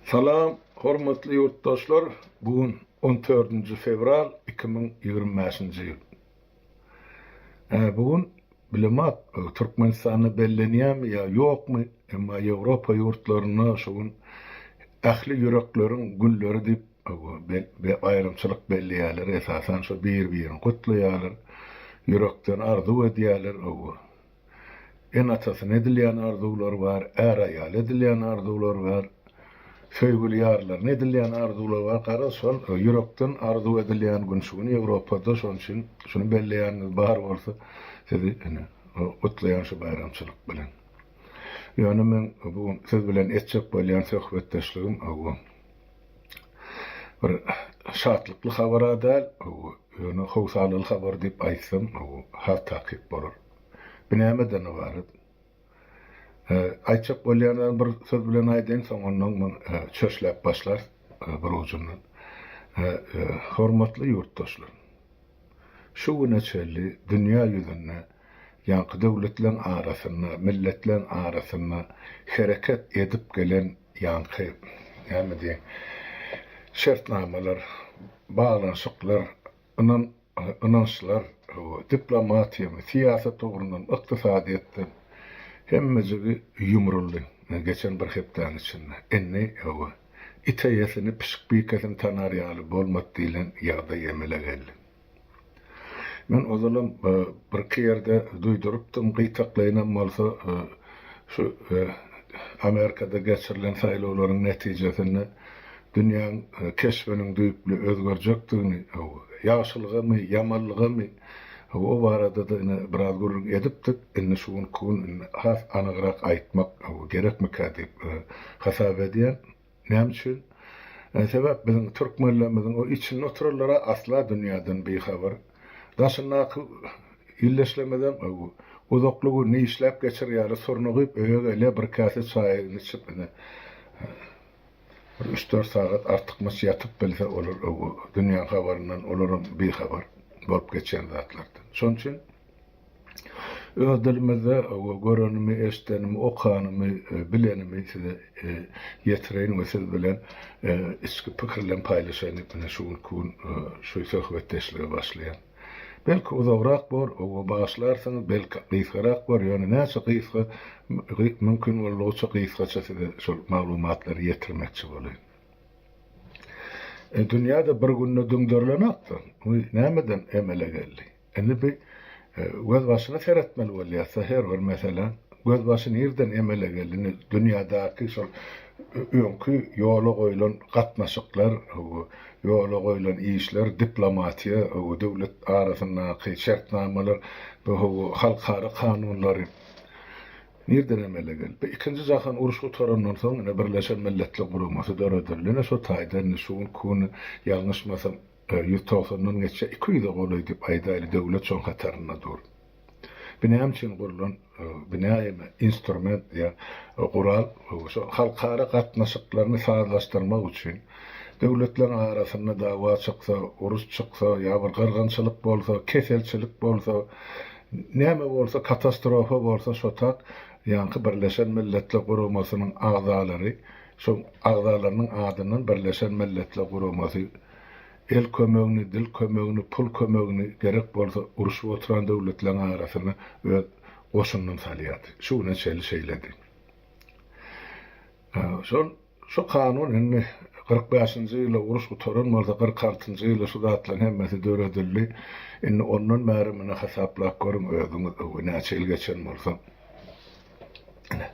Salam hormatly ýurtdaşlar bu gün on dördünji fewral 2025-nji ýyl. Bu gün bilemok Türkmenistanda bellenýärmi ýa ýokmy emma Ýewropa ýurtlarynda şu gün ähli ýürekleriň günleri diýip baýramçylyk belleýärler esasan şo bir birini gutlaýarlar ýürekden arzuw edýärler. Ene-atasyna edilýän arzuwlar bar, är-aýala edilýän arzuwlar bar, söýgüli ýarlaryna edilýän arzuwlar bar. Garaz, şol ýürekden arzuw edilýän gün şu gün Ýewropada, şonuň üçin şuny belleýäniňiz bar bolsa, sizi ine, gutlaýan şu baýramçylyk bilen. Ýöne meň bu gün siz bilen etjek bolýan söhbetdeşligim, hawa, bir şatlykly habar-a däl, hawa, ýöne howsalaly habar diýip aýtsam, hawa, has takyk bolar. Bu nämeden ybarat? Aýtjak bolýan zadym bir söz bilen aýdaýyn, soň ondan men çöşläp başlarys bir ujundan. Hormatly ýurtdaşlar! Şu güne çenli dünýä ýüzünde ýaňky döwletleriň arasynda, milletleriň arasynda hereket edip gelen ýaňky, näme diýeýin, şertnamalar, baglanyşyklar, ynam Ynançlar, diplomatiýamy, syýasat ugrundan, ykdysadyýetden hemmejigi ýumruldy geçen bir hepdäniň içinde. Indi, hawa, it eýesini, pişik bikesini tanar ýaly bolmady diýlen ýagdaý emele geldi. Men ozalam birki ýerde duýdurypdym, gytaklaýynam bolsa, şu Amerikada geçirilen saýlawlaryň netijesinde dünýäň keşbiniň düýpli özgerjekdigini, ýagşylygamy, ýamanlygamy, o barada-da ine biraz gürrüň edipdik, indi şu günki gün indi has anygrak aýtmak gerekmikä diýip hasap edýän. Näme üçin? Sebäp biziň türkmenlerimiziň o içinde oturanlar-a asla dünýäden bihabar. Daşyndaky ildeşlerimizem uzakly gününi işläp geçirýärler, surnugyp öýe gelýär, bir käse çaýyny içip ine Bir üç-dört sagat artykmaç ýatyp bilse olar dünýäň habaryndan olaram bihabar bolup geçýän zatlardan. Şonuň üçin öz dilimizde görenimi, eşidenimi, okanymy, bilenimi size ýetireýin we siz bilen içki pikirlerimi paýlaşaýyn diýip ine şu günki gün şu söhbetdeşlige başlaýan. Belki uzagrak bor, oba bagyşlarsyňyz, belki gysgarak bor, ýöne näçe gysga mümkin boldugyça gysgaça size şol maglumatlary ýetirmekçi bolaýyn. E, dünýä-de bir günde düňderilenokdy. Bu nämeden emele geldi? Indi bi gözbaşyna seretmeli bolýarsa her bir meselä. Gözbaşy nirden emele geldi? Indi dünýädäki şol öňki ýola goýlan gatnaşyklar, ýola goýlan işler, diplomatiýa, döwlet arasyndaky şertnamalar, bu halkara kanunlary nirden emele geldi? Bu Ikinji jahan urşy gutarandan soň ine Birleşen Milletler Guramasy döredildi. Ine şo taýda indi şu günki gün ýalňyşmasam 190-dan geçýär, 200-e golaý diýip aýdaýly döwlet şoň hatarynda dur. Bu näme üçin gurlan bu näme instrument ýa gural şo halkara gatnaşyklaryny sazlaşdyrmak üçin döwletleriň arasynda dawa çyksa, uruş çyksa ýa bir gyrgynçylyk bolsa, keselçilik bolsa, näme bolsa katastrofa bolsa şo tak ýaňky Birleşen Milletler Guramasynyň agzalary şoň agzalarynyň adyndan Birleşen Milletler Guramasy El kömegini, dil kömegini, pul kömegini, gerek bolsa uruşyp oturan döwletleriň arasyna öz goşunyny salýardy. Şu güne çenli şeýledi. Şol şu kanun indi 45-nji ýylda uruş gutaran bolsa, 46-njy ýylda şu zatlaryň hemmesi döredildi. Indi ondan bäri muny hasaplap görüň özüňiz, näçe ýyl geçen bolsa. Ine.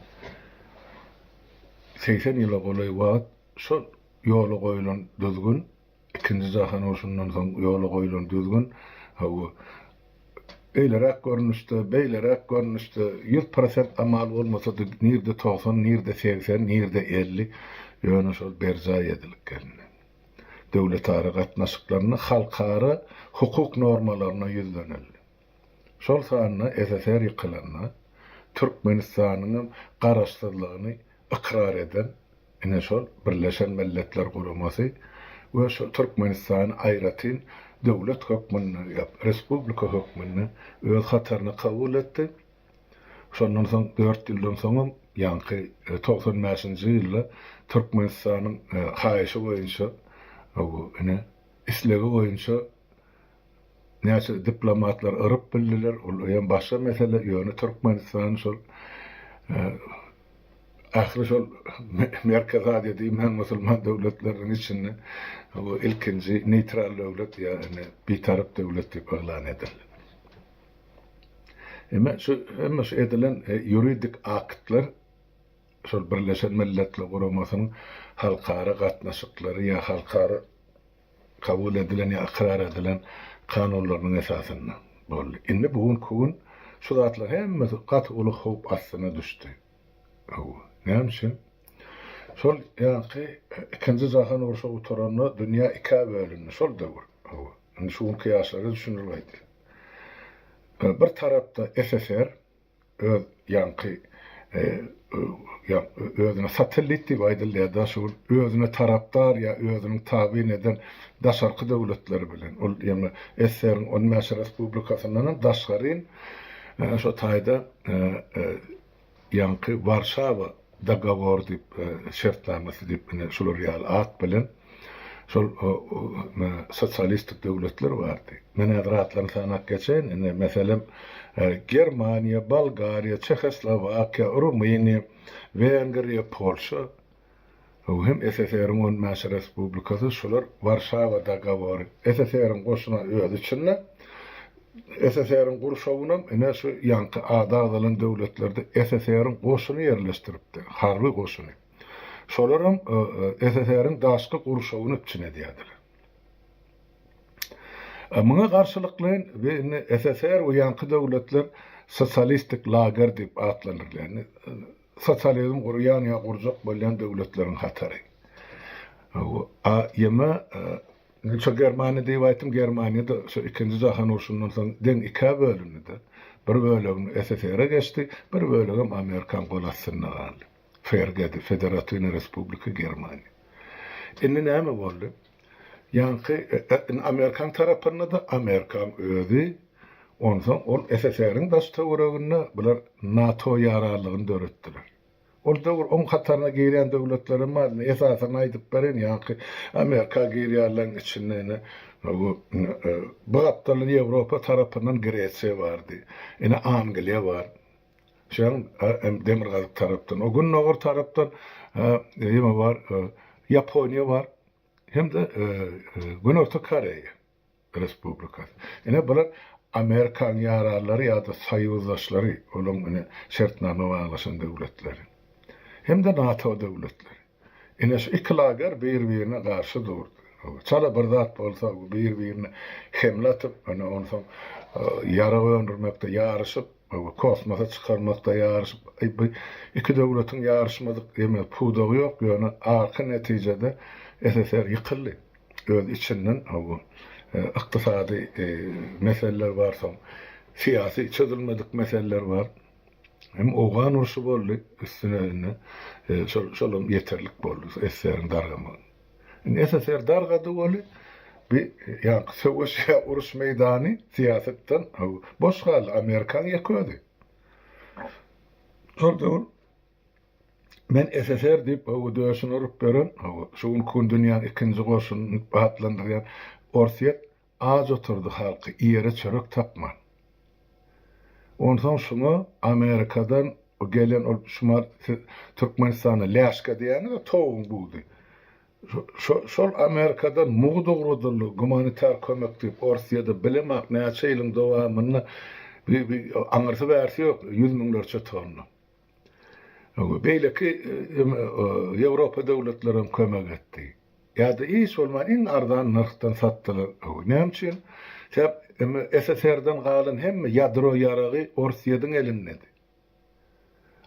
80 ýyla golaý wagt şol Ýola goýlan düzgün, Ikinji jahan urşundan soň ýola goýlan düzgün, hawa, eýleräk görnüşde, beýleräk görnüşde, 100% amal bolmasa-da, nirde 90, nirde 80, nirde 50, ýöne şol berjaý edilip gelindi. Döwletara gatnaşyklarynda halkara hukuk normalaryna ýüzlenildi. Şol sanda SSR ýykylanda Türkmenistanyňam garaşsyzlygyny ykrar eden Ine şol Birleşen Milletler Guramasy we şol Türkmenistany aýratyn döwlet hökmünde ýa respublika hökmünde öz hataryna kabul etdi. Şondan soň dört ýyldan soňam. Ýaňky 95-nji ýylda Türkmenistanyň haýyşy boýunça, ine, islegi boýunça näçe diplomatlar yryp bildiler, ol hem başga mesele, ýöne Türkmenistan şol ähli şol Merkezi Aziýa diýmän musulman döwletleriniň içinde bu ilkinji neýtral döwlet ýa ine bitarap döwlet diýip yglan edildi. Eme şu hemme şu edilen ýuridik aktlar şol Birleşen Milletler Guramasynyň halkara gatnaşyklary ýa halkara kabul edilen ýa ykrar edilen kanunlarynyň esasynda boldy. Indi bu günki gün şu zatlar hemmesi gaty uly howp astyna düşdi. Hawa. Näme üçin? Şol ýaňky ikinji jahan urşy gutaranda dünýä ikä bölündi. Şol döwür. Hawa. Indi şu günki ýaşlara düşündirip aýdýan. Bir tarapda SSR öz ýaňky özüne satellit diýip aýdylýar-da, şu gün özüne tarapdar ýa özüniň tabyn eden daşarky döwletleri bilen, ol ýaňy SSR-iň on bäş respublikasyndan hem daşgaryn şo taýda Ýaňky Warşawa dogowory diýip, şertnamasy diýip ine şular ýaly at bilen şol sosialistik döwletler bardy. Men häzir atlaryny sanap geçeýin. Ine, meselem, Germaniýa, Bolgariýa, Çehoslowakiýa, Rumyniýa, Wengriýa, Polşa. Hem SSR-iň on bäş respublikasy şular Warşawa dogowory. SSR-iň goşuna öz içinde, SSR-iň gurşawynam ine şu ýaňky ady agzalan döwletlerde SSR-iň goşuny ýerleşdiripdi, harby goşuny. Şolaram SSR-iň daşky gurşawyny üpjün edýärdiler. Muňa garşylyklaýyn we indi SSR we ýaňky döwletler sosialistik lager diýip atlandyrylýar. Sosializm gurýan ýa gurjak bolýan döwletleriň hatary. A ýeme şo Germaniýa diýip aýtdym, Germaniýa-da şo ikinji jahan urşundan soň deň ikä bölündi-de. Bir bölegini SSR-e geçdi, bir bölegem Amerikaň gol astynda galdy. FRG-de, Federatiwnyý Respublika Germaniýa. Indi näme boldy? Ýaňky indi Amerikan tarapynda-da Amerikaň özi, onsoň ol SSR-iň daş-töwereginde bular NATO ýaranlygyny döretdiler. Ol döwür oň hataryna girýän döwletlerem bar. Indi esasyny aýdyp bereýin, ýaňky Amerika girýänleriň içinde ine bu bu gapdaldan Ýewropa tarapyndan Gresiýa bardy, ine Angliýa bar. Şoň hem demirgazyk tarapdan, o gündogar tarapdan ýene bar, Ýaponiýa bar. Hem-de Günorta Koreýa Respublikasy. Ine bular Amerikanyň ýaranlary ýa-da soýuzdaşlary, olaryň ine şertnama baglaşan döwletleri. Hem-de NATO döwletleri. Ine şu iki lager bir-birine garşy durdy. Çala bir zat bolsa bir-birine hemle atyp, ine onsoň ýarag öndürmekde ýaryşyp, Kosmosa çykarmakda ýaryşyp, bu iki döwletiň ýaryşmadyk ýeme pudagy ýok, ýöne arky netijede SSR ýykyldy. Öz içinden bu ykdysady meseleler bar, soň syýasy çözülmedik meseleler bar. Hem owgan urşy boldy üstüne indi şol şolam ýeterlik boldy SSR-iň dargamagyna. Indi SSR dargady weli, bi ýaňky söweş ýa uruş meýdany syýasatdan boş galdy, Amerikaň ýeke özi. Şol döwür men SSR diýip hawa döşüni urup beren, hawa şu günki gün dünýäniň ikinji goşuny diýip atlandyrýan Orsýet aç oturdy halky iýere çörek tapman. Onsoň şuňa Amerikadan gelen ol şumar siz Türkmenistanda läşka diýýäňiz-a towugyň budy. Şo şol Amerikadan mugt ugradyldy gumanitar kömek diýip Orsýede bilemok näçe ýylyň dowamynda bi bi aňyrsy bärsi ýok ýüz müňlerçe tonna. Beýleki Ýewropa döwletlerem kömek etdi. Ýa-da hiç bolman iň arzan nyrhdan satdylar. Näme üçin? Sebäp SSR-den galan hemme ýadro ýaragy Orsýetiň elindedi.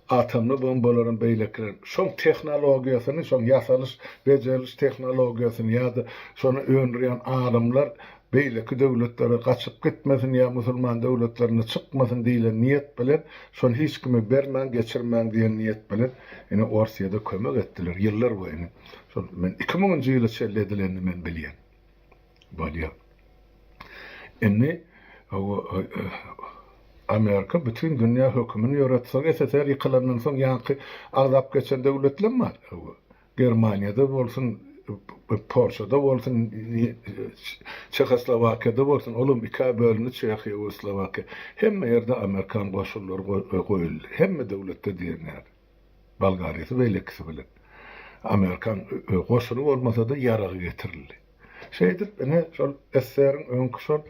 Atomly bombalaram beýlekiler. Şoň tehnologiýasyny, şoň ýasalyş, bejeriliş tehnologiýasyny ýa-da şony öndürýän alymlar beýleki döwletlere gaçyp gitmesin ýa musulman döwletlerine çykmasyn diýlen niýet bilen şony hiç kime bermäň, geçirmäň diýen niýet bilen ine Orsýede kömek etdiler ýyllar boýuna. Şol men iki müňünji ýyla çenli edilenini men bilýän. Bolýa. Indi hawa. Amerika bütin dünýä hökümini ýöretse, SSR ýykylandan soň ýaňky agzap geçen döwletlem bar. Germaniýada bolsun, Polşada bolsun, Çehoslowakiýada bolsun, olam ikä bölündi Çehiýa we Slowakiýa. Hemme ýerde amerikan goşunlary goýuldy. Hemme döwletde diýen ýaly. Bolgariýasy beýlekisi bilen. Amerikan goşuny bolmasa-da ýaragy getirildi. Şeýdip, ine, şol SSR-iň öňki şol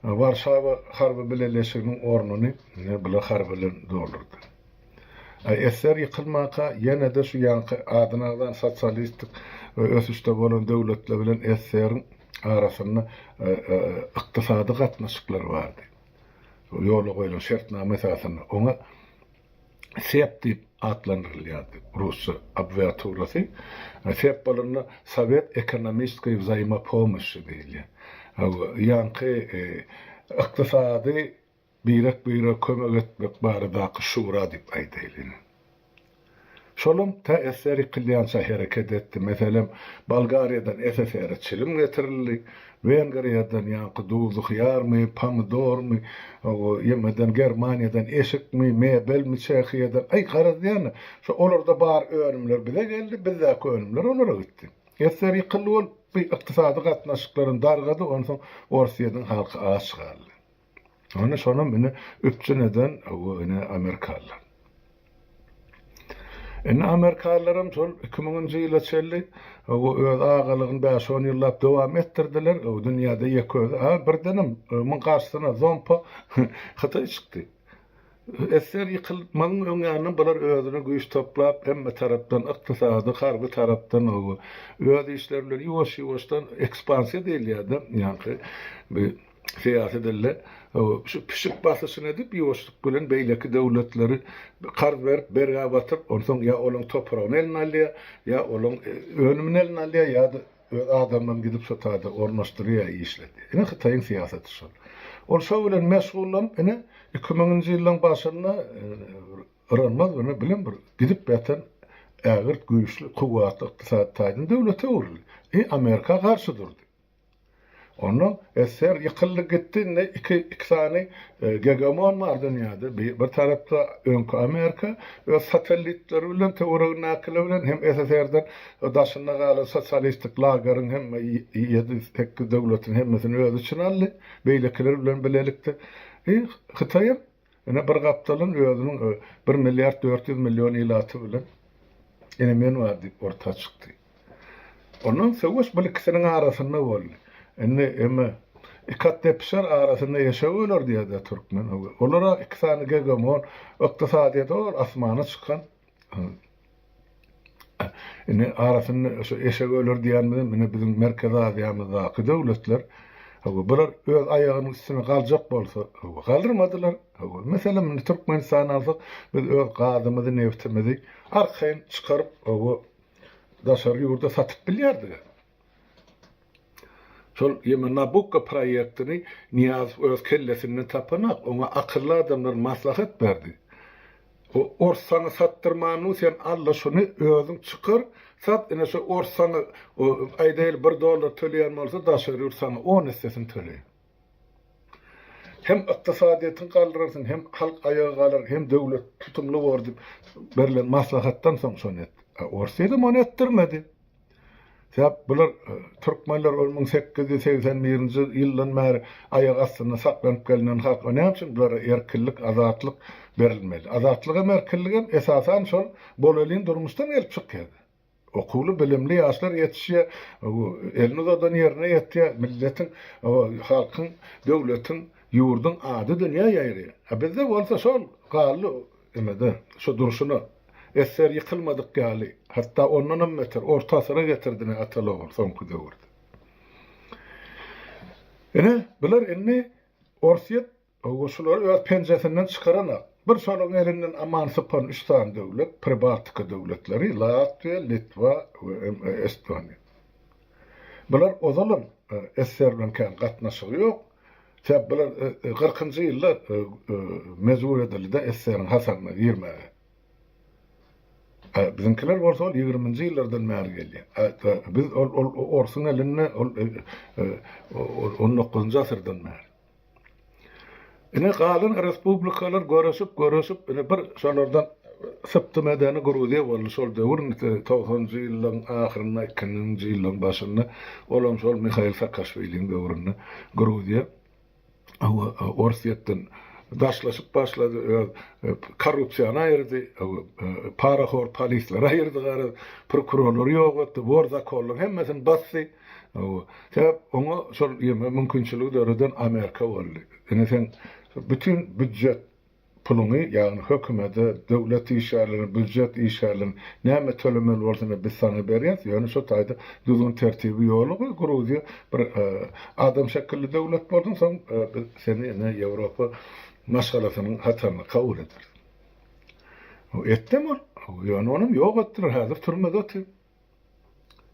Warşawa harby bileleşiginiň ornuny ine bular harby bilen doldurdy. SSR ýykylmanka ýene-de şu ýaňky adyny agzan sosialistik ösüşde bolan döwletler bilen SSR-iň arasynda ykdysady gatnaşyklar bardy. Ýola goýlan şertnama esasynda oňa SEP diýip atlandyrylýardy, rusça abweaturasy. SEP bolanda Sowet ekonomiçeskoý wzaimopomoşi diýilýär. Ýaňky ykdysady Birek-birege kömek etmek baradaky şura diýip aýdaýly ine. Şolam tä SSR ýykylýança hereket etdi. Meselem, Bolgariýadan SSR-e çilim getirildi, Wengriýadan ýaňky duzly hyýarmy, pomidormy, ýemeden Germaniýadan eşikmi, mebelmi, Çehiýadan, aý garaz diýende, şo olarda bar önümler bize geldi, bizdäki önümler olara gitdi. SSR ýykyldy bolup, bu ykdysady gatnaşyklaram dargady, onsoň Orsýetiň halky aç galdy. Ony şonam ine üpjün eden bu ine amerikalylar. Indi amerikalylaram şol 2000-nji ýyla çenli bu öz agalygyny bäş-on ýyllap dowam etdirdiler. O dünýäde ýeke özi. A birdenem muň garşysyna zompa Hytaý çykdy. SSR ýykylmagyň öň ýanyndan bular özüne güýç toplap hemme tarapdan ykdysady, harby tarapdan öz işleri bilen ýuwaş-ýuwaşdan ekspansiýa diýilýär-de ýaňky Syýasy dilde şu pişik basyşyny edip ýuwaşlyk bilen beýleki döwletleri karz berip bergä batyryp onsoň ýa olaň topragyny eline alýar ýa olaň önümini eline alýar ýa-da öz adamlaryny gidip şo taýda ornaşdyrýar işledýär. Ine Hytaýyň syýasaty şol. Ol şo bilen meşgullanyp ine 2000-nji ýyllaň başynda yranmaz ine bilen bir gidip ýatan ägirt güýçli kuwwatly ykdysady taýdan döwlete öwrüldi. E Amerika garşy durdy. Onda SSR ýykyldy gitdi indi iki iki sany gegemon bar dünýäde bir tarapda öňki Amerika öz satellitleri bilen töweregindäkiler bilen hem SSR-den daşynda galan sosialistik lageriň hemme ýedi sekiz döwletini hemmesini öz içine aldy beýlekiler bilen bilelikde Hytaýam Ine bir gapdaldan özüniň bir milliard 400 million ilaty bilen ine men bar diýip orta çykdy. Ondan söweş bu ikisiniň arasynda boldy. Indi eme iki at depişer arasynda eşek öler diýýär-de türkmen. Olara iki sany gegemon ykdysadyýeti ol asmana çykan Indi arasynda şu eşek öler diýenimizem ine biziň Merkezi Aziýamyzdaky döwletler hawa bular öz aýagynyň üstüne galjak bolsa hawa galdyrmadylar. Hawa meselem indi Türkmenistany alsak biz öz gazymyzy nebtimizi arkaýyn çykaryp hawa daşary ýurda satyp bilýärdik. Şol ýeme Nabukko proýektini Nyýazow öz kellesinden tapanak, oňa akylly adamlar maslahat berdi. O ors saňa satdyrmanu sen al-da şuny özüň çykar, sat, ine şo ors saňa aýdaýly bir dollar töleýän bolsa daşary ýurt saňa on essesini töleýär. Hem ykdysadyýetiňi galdyrarsyň, hem halk aýaga galar, hem döwlet tutumly bor diýip berlen maslahatdan soň şony etdi. A Orsýedem ony etdirmedi. Sebäp bular türkmenler ol 1881-nji ýyldan bäri aýak astynda saklanyp gelnen halk. O näme üçin bulara erkinlik, azatlyk berilmeli? Azatlyk hem erkinlik hem esasan şol bolelin durmuşdan gelip çykýar. Okuwly, bilimli ýaşlar ýetişýär, elini uzadan ýerine ýetýär, milletiň, halkyň, döwletiň, ýurduň ady dünýä ýaýraýar. A bizde bolsa şol galdy Ine-de, şu durşuna, esger ýykylmadyk ýaly, hatda ondanam beter, orta asyra getirdi ine ataly-ogul soňky döwürde. Ine, bular indi Orsýet şulary öz penjesinden çykaranak. Bir şolaryň elinden aman sypan üç sany döwlet, Pribaltika döwletleri, Latwiýa, Litwa we Estoniýa. Bular ozalam SSR bilen kän gatnaşygy ýok. Sebäp bular kyrkynjy ýylda mejbur edildi-de SSR-iň hasabyna girmäge. Biziňkiler bolsa ol ýigriminji ýyllardan bäri gelýär. Biz ol ol orsuň elinde ol on dokuzynjy asyrdan bäri. Ine galan respublikalar göreşip göreşip ine bir şolardan sypdym edeni Gruziýa boldy şol döwür togsanynjy ýyllaryň ahyrynda ikinji ýyllaryň başynda olam şol Mihail Saakaşwiliň döwründe Gruziýa Orsýetden daşlaşyp başlady öz korrupsiýany aýyrdy parahor polisleri aýyrdy garaz prokurorlary ýok etdi wor zakonlaryň hemmesini basdy Sebäp oňa şol ýeme mümkinçiligi döreden Amerika boldy. Ine sen bütin býudjet puluňy, ýagny hökümede, döwlet işgärlerine, býudjet işgärlerine näme tölemeli bolsa ine biz saňa berýäs, ýöne şo taýda düzgün-tertibi ýola goý, Gruziýa bir adam şekilli döwlet bolsun, soň biz seni ine Ýewropa maşgalasynyň hataryna kabul ederis. Etdem ol, ýöne onam ýok etdiler, häzir türmede otyr.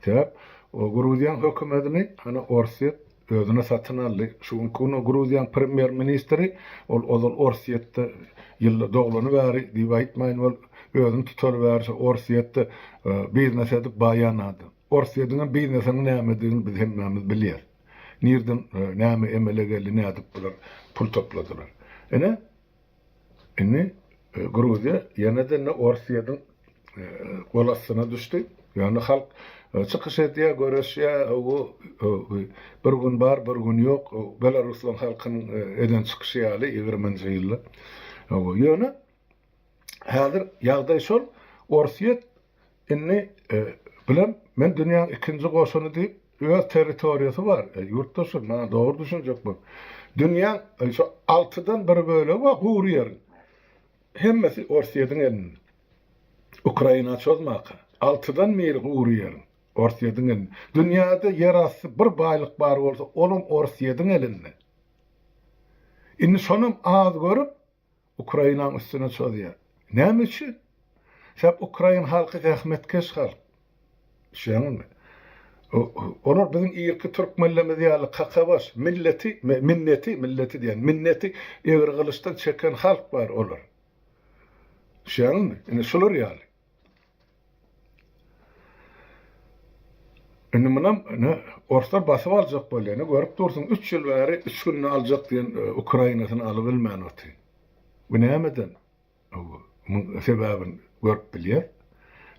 Sebäp Gruziýanyň hökümetini hany Orsýet özüne satyn aldy. Şu günki gün Gruziýanyň premýer ministri ol ozal Orsýetde ýylda doglany bäri diýip aýtmaýyn ol özüni tutaly bäri şo Orsýetde biznes edip baýan adam. Orsýetiň hem biznesiniň nämedigini biz hemmämiz bilýäris. Nirden näme emele geldi nädip bular pul topladylar. Ine Indi Gruziýa ýene-de indi Orsýetiň gol astyna düşdi. Ýöne halk çykyş edýär, göreşýär, bir gün bar, bir gün ýok. Belaruslaryň halkynyň eden çykyşy ýaly ýigriminji ýylda. Ýöne häzir ýagdaý şol, Orsýet Indi bilen men dünýäň ikinji goşuny diýip öz territoriýasy bar. Ýurtdaşlar maňa dogry düşünjek boluň. Dünýäň şu altydan bir bölegi bar gury ýeriň. Hemmesi Orsýetiň elinde. Ukraina çozmaka. Altydan biri gury ýeriň Orsýetiň elinde. Dünýäde ýerasty bir baýlyk bar bolsa olam Orsýetiň elinde. Indi şonam az görüp Ukrainanyň üstüne çozýar. Näme üçin? Sebäp ukrain halky zähmetkeş halk. Düşýäňizmi? Olar biziň irki türkmenlerimiz ýaly kakabaş, milleti, minneti, milleti diýen, minneti egri gylyçdan çeken halk bar olar. Düşýäňizmi? Ine şular ýaly. Indi munam ine orslar basyp aljak bolýar. Ine görüp dursuň 3 ýyl bäri 3 günde aljak diýen e, Ukrainasyny alybilmän otyr. Bu nämeden? Muň sebäbini görüp bilýär.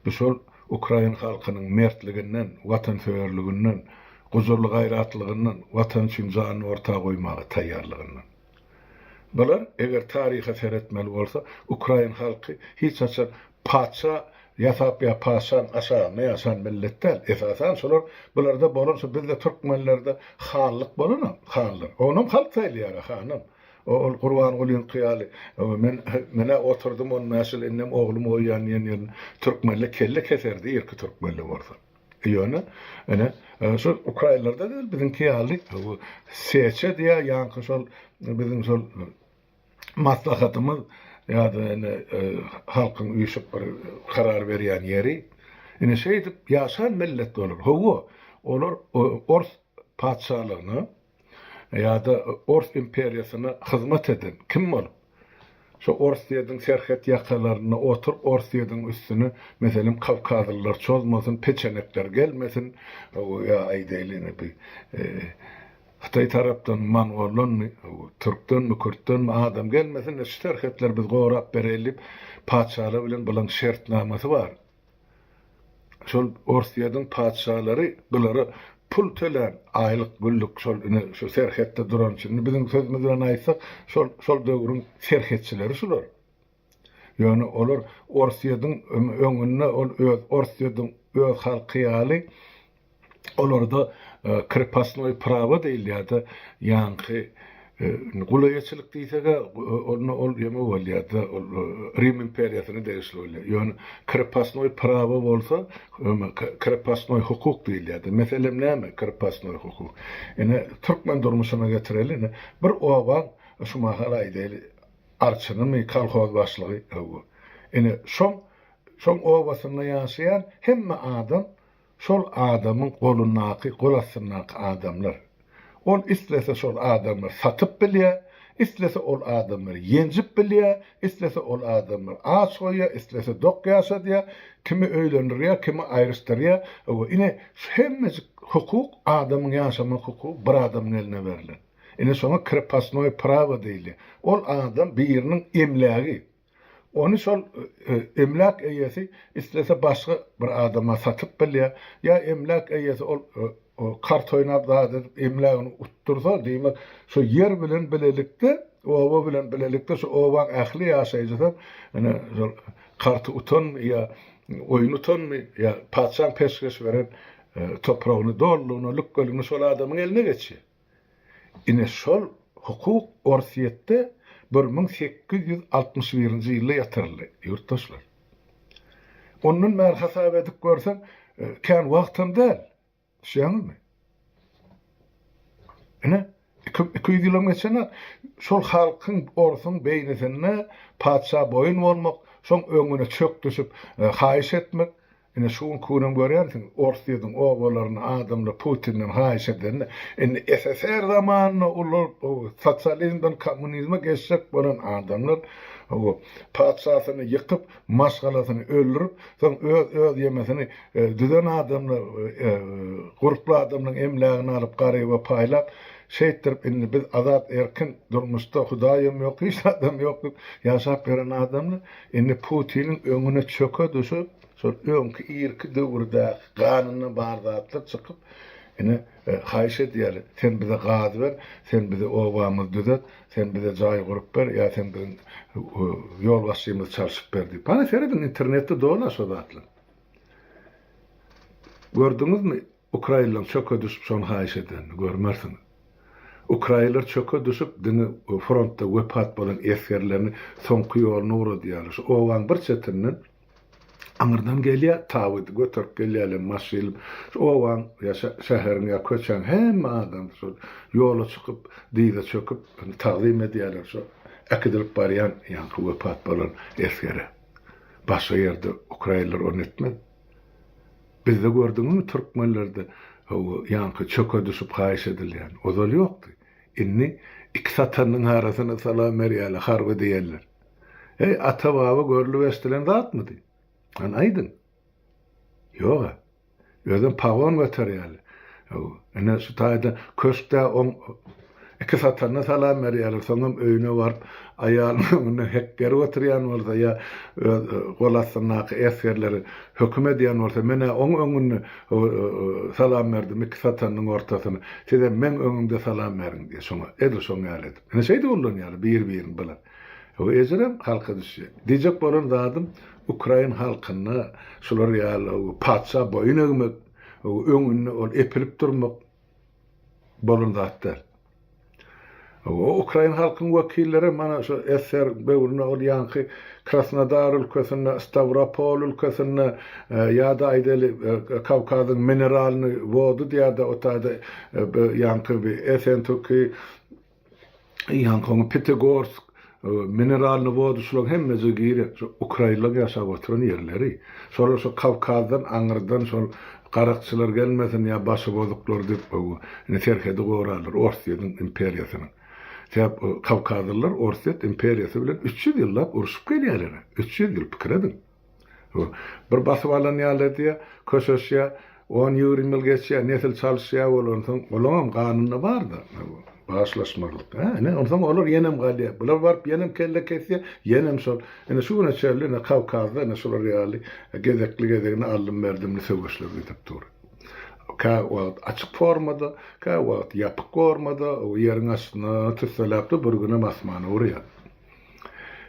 Bu şol ukrain halkynyň mertliginden, watansöýerliginden, gujurly gaýratlygyndan, watan üçin janyny orta goýmaga taýýarlygyndan. Bular, eger taryha seretmeli bolsa, ukrain halky hiç haçan patyşa ýasap ýa patyşaň aşagynda ýaşan millet däl. Esasan şolar bularda bolan şu bizde türkmenlerde hanlyk bolanok, hanlar. Onam halk saýlaýar hanam. Ol Gurbangulyňky ýaly men menä oturdym on bäş ýyl indem oglum goýýan diýen ýerinde türkmenler kelle keserdi irki türkmenler bolsa. Ýöne, ine, şu ukrainlerde däl, biziňki ýaly seçe diýýär, ýaňky şol biziň şol maslahatymyz ýa-da ine halkyň üýşüp bir karar berýän ýeri. Ine şeýdip ýaşan millet olar. Hawa, olar ors patyşalygyna ýa-da Ors imperiýasyna hyzmat eden kim bolup, şo Orsýediň serhet ýakalarynda oturyp Orsýediň üstüne, meselem, kawkazlylar çozmasyn, peçenekler gelmesin, ýa aýdaýly ine bi Hytaý tarapdan mongoldanmy, türkdenmi, kürtdenmi adam gelmesin, şu serhetleri biz gorap bereýli diýip, patyşalar bilen bulaň şertnamasy bar. Şol Orsýetiň patyşalary bulara pul tölän, aýlyk, günlük şol ine şu serhetde duran üçin. Indi biziň sözümiz bilen aýtsak, şol şol döwrüň serhetçileri şular. Ýöne olar Orsýetiň öňünde ol öz Orsýetiň öz halky ýaly Olarda krepostnoý prawo diýilýär-de, ýaňky gul eýeçilik diýseg-ä, onda ol ýeme bolýar-da, ol Rim imperiýasyna degişli bolýar. Ýöne krepostnoý prawo bolsa, krepostnoý hukuk diýilýär-de. Meselem näme krepostnoý hukuk? Ine, türkmen durmuşyna getireli, ine, bir obaň şu mahal aýdaýly, arçynymy, kolhoz başlygy, hawa, ine, şoň, şoň obasynda ýaşaýan hemme adam Şol adamyň golundaky, gol astyndaky adamlar. Ol islese şol adamlary satyp bilýär, islese ol adamlary ýenjip bilýär, islese ol adamlary aç goýýar, islese dok ýaşadýar, kimi öýlendirýär, kimi aýryşdyrýar. Hawa, ine, şu hemmejik hukuk, adamyň ýaşamak hukugy bir adamyň eline berlen. Ine şoňa krepostnoý prawo diýilýär. Ol adam biriniň emlägi. Ony şol emläk eýesi islese başga bir adama satyp bilýär. Ýa emläk eýesi ol kart oýnap zat edip emlägini utdursa, diýmek, şo ýer bilen bilelikde, oba bilen bilelikde şo obaň ähli ýaşaýjysam ine şol karty utanmy ýa oýun utanmy ýa patyşaň peşgeş beren topragyny dolulygyna, lükgeligine şol adamyň eline geçýär. Ine şol hukuk Orsýetde 1861-nji ýylda ýatyryldy, ýurtdaşlar. Ondan bäri hasap edip görseň, kän wagtam däl. Düşýäňizmi? Ine, 200 ýylam geçenok. Şol halkyň, orsuň beýnisinde patyşa boýun bolmak, şoň öňüne çök düşüp, haýyş etmek, Ine şu günki günem görýänsiň, Orsýetiň obalarynda adamlar Putinden haýyş edende, indi SSR zamanynda ulalyp, sosializmden kommunizme geçjek bolan adamlar, hawa, patyşasyny ýykyp, maşgalasyny öldürip, soň öz öz ýemesini düzen adamlar, gurply adamlaryň emlägini alyp garyba paýlap, şeýtdirip indi biz azat erkin durmuşda Hudaýam ýok, hiç zadam ýok diýip ýaşap ýören adamlar indi Putiniň öňüne çöke düşüp, Şol öňki irki döwürdäki ganynda bar zatlar çykyp, ine, haýyş edýärler, sen bize gaz ber, sen bize obamyzy düzet, sen bize jaý gurup ber ýa sen biziň ýolbaşçymyzy çalşyp ber diýip. Hany serediň, internetde doly-a şo zatlar. Gördüňizmi, ukrainlaryň çöke düşüp şony haýyş edenini? Görmersiňiz. Ukrainler çöke düşüp, diňe frontda wepat bolan esgerlerini soňky ýoluna ugradýarlar. Şu obaň bir çetinden Aňyrdan gelýär, tabydy göterip gelýärler maşyn. Şu obaň ýa şäheriň ýa köçäň hemme adamsy şol ýola çykyp, dyza çöküp, tagzym edýärler şo äkidilip barýan ýaňky wepat bolan esgere. Başga ýerde ukrainler ony etmez. Bizde gördüňizmi türkmenlerde hawa ýaňky çöke düşüp haýyş edilýän. Ozal ýokdy. Indi iki satanyň arasyna salam berýärler, harby diýenler. Heý, ata-baba görlüp-eşdilen zatmydy? Hany aýdyň. Ýog-a. Özem pagon göterýärler. Hawa, ine şu taýda köşkde oň iki satanyna salam berýärler, soňam öýüne baryp, aýalynyň öňünde hekgerip oturýan bolsa ýa öz gol astyndaky esgerleri höküm edýän bolsa, men-ä oň öňünde salam berdim, iki satanynyň ortasyna, sizem meň öňümde salam beriň diýýär, şoňa, edil şoň ýaly edip. Ine şeýdip ullanýarlar bir-birini bular. Bu ejirem halka düşýär. Diýjek bolan zadym ukrain halkynda şular ýaly patyşa boýun egmek, öňünde ol epilip durmak bolan zat däl. O ukrain halkyň wekilleri mana şu SSR döwründe ol ýaňky Krasnodar ülkesinde, Stawropol ülkesinde ýa-da aýdaly Kawkazyň mineralnyý wody diýýärdi o taýda ýaňky Esentuki Ýaňky Pýatigorsk, Mineralnyý wody şularyň hemmesi girýär. Şu ukrainlaryň ýaşap oturan ýerleri. Şolar şu Kawkazdan aňyrdan şol garakçylar gelmesin ýa başy bozuklar diýip indi serhedi gorarlar Orsýetiň imperiýasynyň. Sebäp kawkazlylar Orsýet imperiýasy bilen 300 ýyllap urşup gelýärler. 300 ýyl pikir ediň. Bir basyp alan ýaly edýär, köşeşýär, on-ýigrimi ýyl geçýär, nesil çalyşýar bolansoň, olaňam ganynda bar-da, bagyşlaşmazlyk. Hä, ine, onsoň olar ýenem galýar. Bular baryp ýenem kelle kesýär, ýenem şol. Ine, şu güne çenli, ine, Kawkazda, ine, şular ýaly gezekli-gezegine aldym-berdimli söweşler gidip dur. Kä wagt açyk formada, kä wagt ýapyk formada, ýeriň astyna tüsseläp dur, bir günem asmana urýar.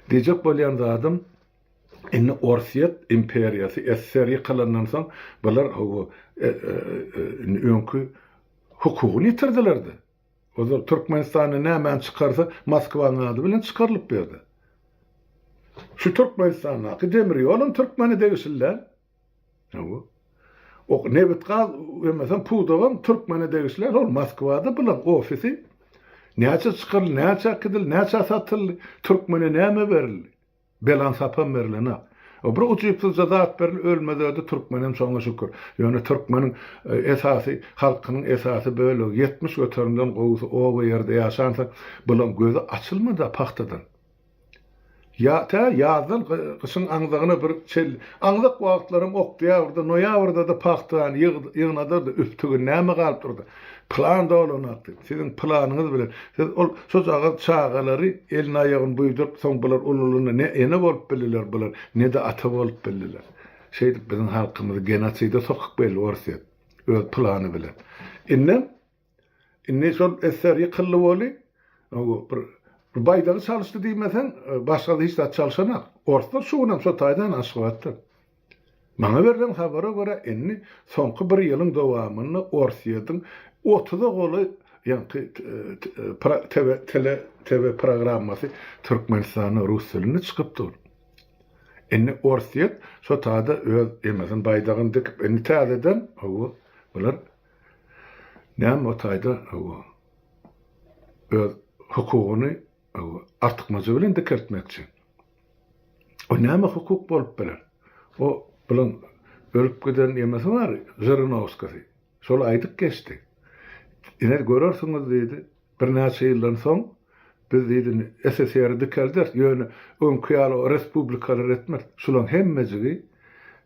Diýjek bolýan zadym, Indi Orsýet imperiýasy SSR ýykylandan soň bular hawa indi öňki hukugyny ýitirdiler-de. Ozal Türkmenistanda nämäni çykarsa Moskwanyň ady bilen çykarylyp bu ýerde. Şu Türkmenistandaky demir ýolam türkmene degişli däl. Hawa. O nebit-gaz emesem pudagam türkmene degişli däl. Ol Moskwada bulaň ofisi. Näçe çykaryldy, näçe äkidildi, näçe satyldy, türkmene näme berildi? Belan sapan berlen-a. O bir ujypsyzja zat beril ölmez-ödi türkmenem şoňa şükür. Ýöne türkmeniň esasy halkynyň esasy bölegi 70 göterimden gowusy oba ýerde ýaşansoň bulaň gözi açylmady-a pagtadan. Ýa tä ýazdan gyşyň aňzagyna bir çel aňzak wagtlaram oktýabrda, noýabrda-da pagtany ýygnadardy, übtügi näme galyp durdy. Plan dolanak diýip, siziň planyňyz bilen siz ol şojagaz çagalary elini-aýagyny buýduryp, soň bular ulalanda ne ene bolup bildiler bular, ne-de ata bolup bildiler. Şeýdip biziň halkymyzy genoside sokup geldi Orsýet öz plany bilen. Indem Indi şol SSR ýykyldy weli, bir bir baýdagy çalyşdy diýmeseň, başga hiç zat çalşanak. Orslar şu günem şo taýdan Aşgabatda. Maňa berlen habara görä, indi soňky bir ýylyň dowamynda Orsýetiň otuza golaý ýaňky tv tele tv programmasy Türkmenistanda rus dilinde çykyp dur. Indi Orsýet şo taýda öz emesini baýdagyny dikip, indi täzeden, hawa, bular Näme o taýda öz hukugyny artykmajy bilen dikeltmekçi. O näme hukuk bolup biler? O bilen ölüp giden ýemesi bar, Žirinowskasy. Şol aýdyp geçdi. Ine görersiňiz diýdi. Birnäçe ýyldan soň biz diýdi SSR-i dikelderis, ýöne öňki ýaly respublikalar etmeris. Şularyň hemmejigi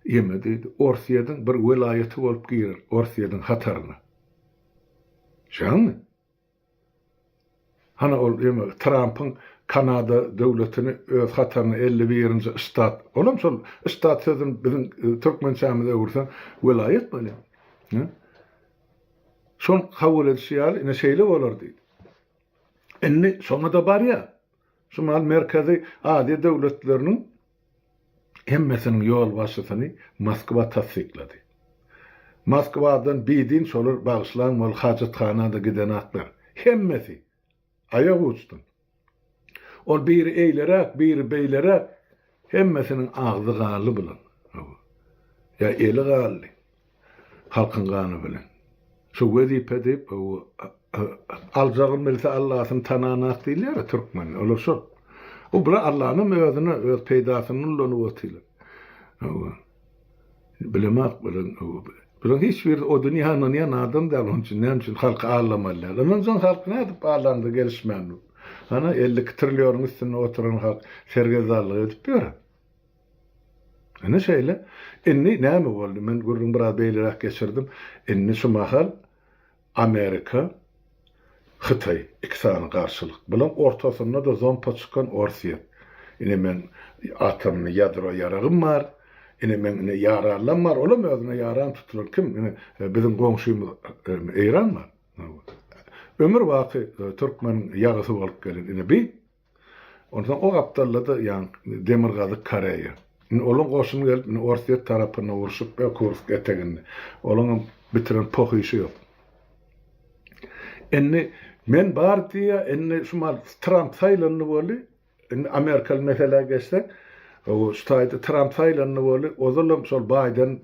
ýeme diýdi, Orsýetiň bir welaýaty bolup girer Orsýetiň hataryna. Şeňmi? Hana ol ýeme Trampyň Kanada döwletini öz hataryna 51-nji ştat, olam şol ştat sözüni biziň türkmençämize öwürseň welaýat bolýar. Şoň kabul edişi ýaly, ine şeýle bolar diýdi. Indi şoňa-da barýar. Şu mahal Merkezi Aziýa döwletleriniň hemmesiniň ýolbaşçysyny Moskwa tassyklady. Moskwadan bidin şolar bagyşlaň ol hajathana-da gidenaklar. Hemmesi. Aýak uçdum. Ol biri eýleräk, biri beýleräk, hemmesiniň agzy ganly bulan. Ýa eli ganly. Halkyň gany bilen. Şu wezipe diýip, aljagyny bilse Allasyny tananak diýilýär-ä türkmende. Olar şol. O bular Allanam özüne, öz peýdasyny ulanyp otyrlar. Bilemok bilen bilen hiç bir o dünýä ynanýan adam däl onuň üçin näme üçin halky aldamaly däl. Ynanjaň halk nädip aldanda gelişmän dur. Hana 52 trillionyň üstünde oturan halk sergezdanlyk edip ýör. Ine şeýle. Indi näme boldy? Men gürrüňi biraz beýleräk geçirdim. Indi şu mahal Amerika, Hytaý iki sany garşylyk. Bulaň ortasynda-da zompa çykan Orsýet. Ine meň atomny ýadro ýaragym bar. Ine meň ine ýaranlam bar. Olam özüne ýaran tutulan kim? Ine biziň goňşymyz Eýran bar. Ömür baky türkmeniň ýagysy bolup gelen ine bi. Onsoň o gapdalda-da ýaňky Demirgazyk Koreýa. Indi olaň goşuny gelip indi Orsýet tarapyna urşup ýa Kursk eteginde. Olaňam bitiren poh işi ýok. Indi men bar diýýä, indi şu mal Tramp saýlandy boldy. Indi amerikaly meselä geçsek, şu taýda Tramp saýlandy boldy. Ozalam şol Baýden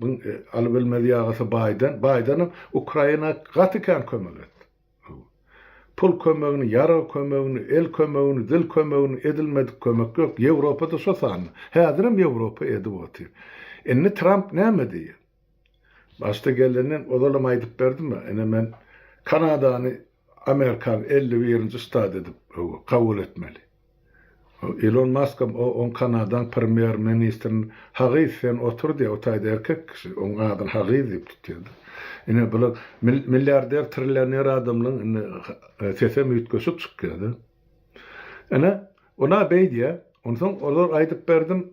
alybilmez ýagysy Baýden. Baýdenem Ukraina gaty kän kömek etdi. Pul kömegini, ýarag kömegini, el kömegini, dil kömegini edilmedik kömek ýok. Ýewropa-da şo sanda. Häzirem Ýewropa edip otyr. Indi Tramp näme diýýär? Başda gelenden ozalam aýdyp berdim-ä, ine men Kanadany Amerikanyň 51-nji ştaty edip kabul etmeli. Elon Maskam o oň Kanadaň premýer ministrini Hagyz sen otur diýýär, o taýda erkek kişi, oň adyny Hagyz diýip tutýardy. Ine bular milliarder, trillioner adamlaryň indi sesem üýtgeşik çykýar-da. Ine, ol-a beý diýýär. Onsoň olar aýdyp berdim,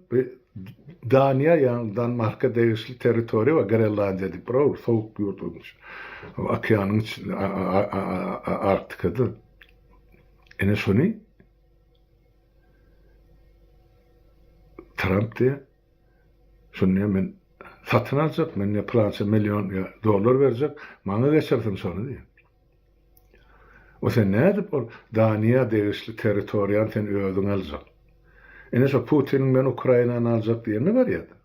Daniýa ýagny Danmarka degişli territoriýa bar, Grenlandiýa diýip bir ol sowuk ýurt okeanyň içinde, Arktikada. Ine şony Tramp diýýär. Şony diýýär men satyn aljak, men diýýär pylança million ýa dollar berjek, maňa geçirsin şony diýýär. O sen nädip ol Daniýa degişli territoriýany sen özüň aljak? Ine şo Putiniň men Ukrainany aljak diýenine barýar-da.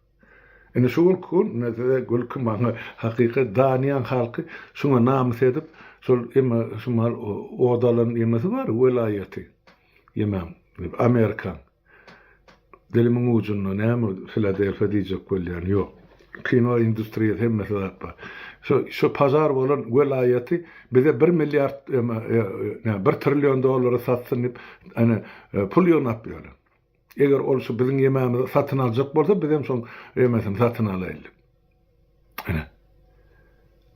Indi şu günki gün ine size gülki maňa hakyky Daniýaň halky şuňa namys edip şol eme şu mahal od alan emesi bar welaýaty ýemäň Amerikaň dilimiň ujunda näme Filadelfiýa diýjek bolýan ýok kino industriýasy hemmesi zat bar şo şo pažar bolan welaýaty bize bir milliard eme bir trillion dollara satsyn diýip ene pul ýygnap ýörler. Eger ol şu biziň ýemämizi satyn aljak bolsa, bizem şoň ýemesini satyn alaýly. Ine.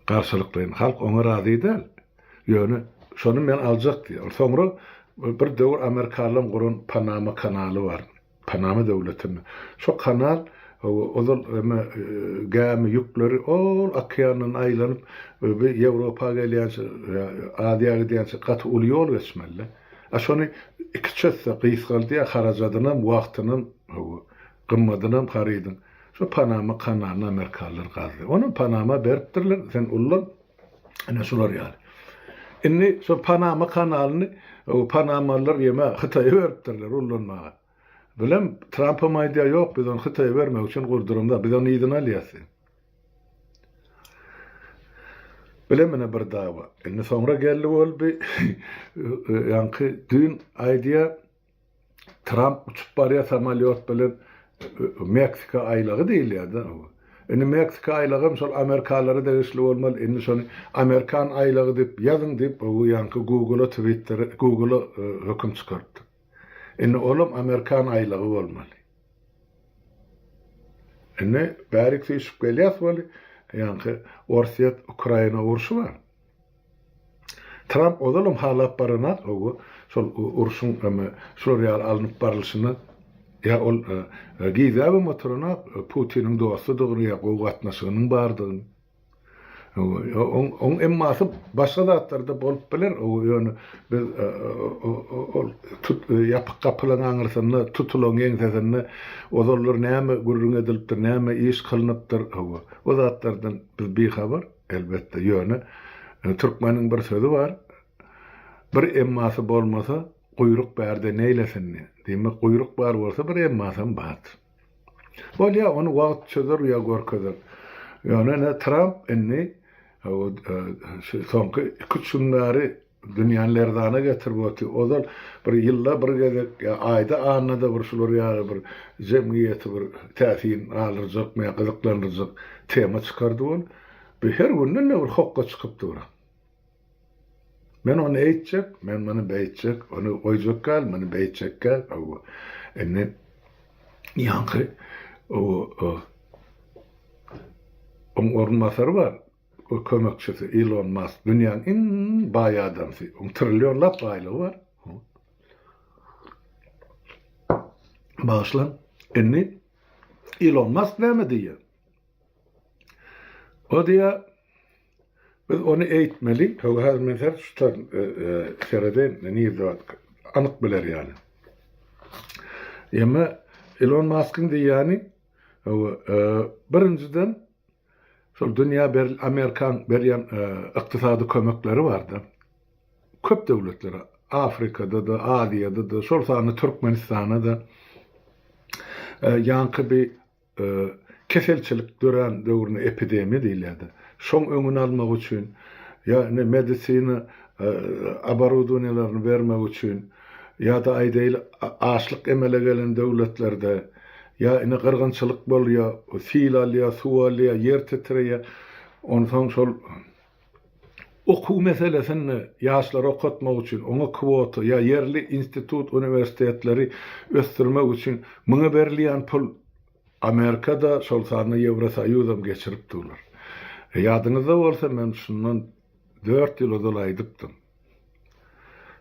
Garşylyklaýyn. Halk oňa razy däl. Ýöne şony men aljak diýýär. Ol soňra bir döwür amerikanlaryň guran Panama kanaly bar. Panama döwletinde. Şo kanal ozal eme gämi ýükleri ol okeandan aýlanyp bir Ýewropa gelýänçe, Aziýa gidýänçe gaty uly ýol geçmeli. A şony iki çözse gysgaldýar harajadynam, wagtynam, gymmadynam harydyň. Şo Panama kanalyny amerikanlar gazdy. Onam Panama beripdirler, sen ullan. Ine şular ýaly. Indi şo Panama kanalyny panamalylar ýeme Hytaýa beripdirler ullanmaga. Bilem Trampam aýdýar, ýok biz ony Hytaýa bermek üçin gurduramzok, biz ony yzyna alýas diýip. Bilem ine bir dawa. Indi soňra geldi boldy, ýaňky düýn aýdýar, Tramp uçup barýar samolýot bilen Meksika aýlagy diýilýär-de. Indi Meksika aýlagam şol amerikalara degişli bolmaly. Indi şony Amerikan aýlagy diýip ýazyň diýip, bu ýaňky Google-a, Twittere, Google-a höküm çykarypdyr. Indi olam Amerikan aýlagy bolmaly. Indi bärik süýşüp gelýäs weli, ýaňky Orsýet, Ukraina urşy bar. Tramp ozalam halap baranak hawa şol urşuň eme şular ýaly alnyp barylyşyna ýa ol gizläbem oturanok Putiniň dostudygyny ýa gowy gatnaşygynyň bardygyny. Hawa oň oň emmasy başga zatlarda bolup biler hawa ýöne biz ol tut ýapyk gapylaň aňyrsynda tutulan ýeňsesinde ozallar näme gürrüň edilipdir näme iş kylynypdyr hawa o zatlardan biz bihabar. Elbetde, ýöne türkmeniň bir sözi bar, Bir emmasy bolmasa, guýruk bärde neýlesin diýen. Diýmek, guýruk bar bolsa, bir emmasam bardyr. Bolýar, ony wagt çözer ýa görkezer. Ýöne ine Tramp indi şu soňky iki-üç gün bäri Dünýäni lerzana getirip otyr. Ozal bir ýylda bir gezek ýa aýda annada bir şular ýaly bir jemgyýeti bir täsin galdyrjakmy ýa gyzyklandyrjak tema çykardy ol. Bu her günden-de bir hokga çykyp dur. Men ony eýtjek, men muny beýtjek, ony goýjak däl, muny beýtjek däl. Hawa. Indi ýaňky o oň orunbasary bar. we kömekçisi Ilon Mask dünýäniň iň baý adamsy. Oň trillionlap baýlygy bar. Bagyşlaň. Indi Ilon Mask näme diýýär? O diýýär, biz ony eýtmeli. Hawa, häzir men ser şu e, e, seredeýin, nirde bar, anyk biler ýaly. Emma Ilon Maskyň diýýäni, hawa, e, birinjiden Şol dünýä beril Amerikaň berýän ykdysady kömekleri barda. Köp döwletlere, Afrikada-da, Aziýada-da, şol sanda Türkmenistana-da ýaňky bir keselçilik dörän döwründe epidemiýa diýilýärdi. Şoň öňüni almak üçin ýa ine medisina oborudowaniýalaryny bermek üçin ýa-da aýdaýly açlyk emele gelen döwletlerde Ýa ine gyrgynçylyk bolýa, sil alýa, suw alýa, ýer titreýä. Onsoň şol okuw meselesinde ýaşlary okatmak üçin oňa kwota ýa ýerli institut, uniwersitetleri ösdürmek üçin muňa berilýän pul Amerikada, şol sanda Ýewrosoýuzam geçirip durlar. Ýadyňyzda bolsa men şundan dört ýyl ozal aýdypdym.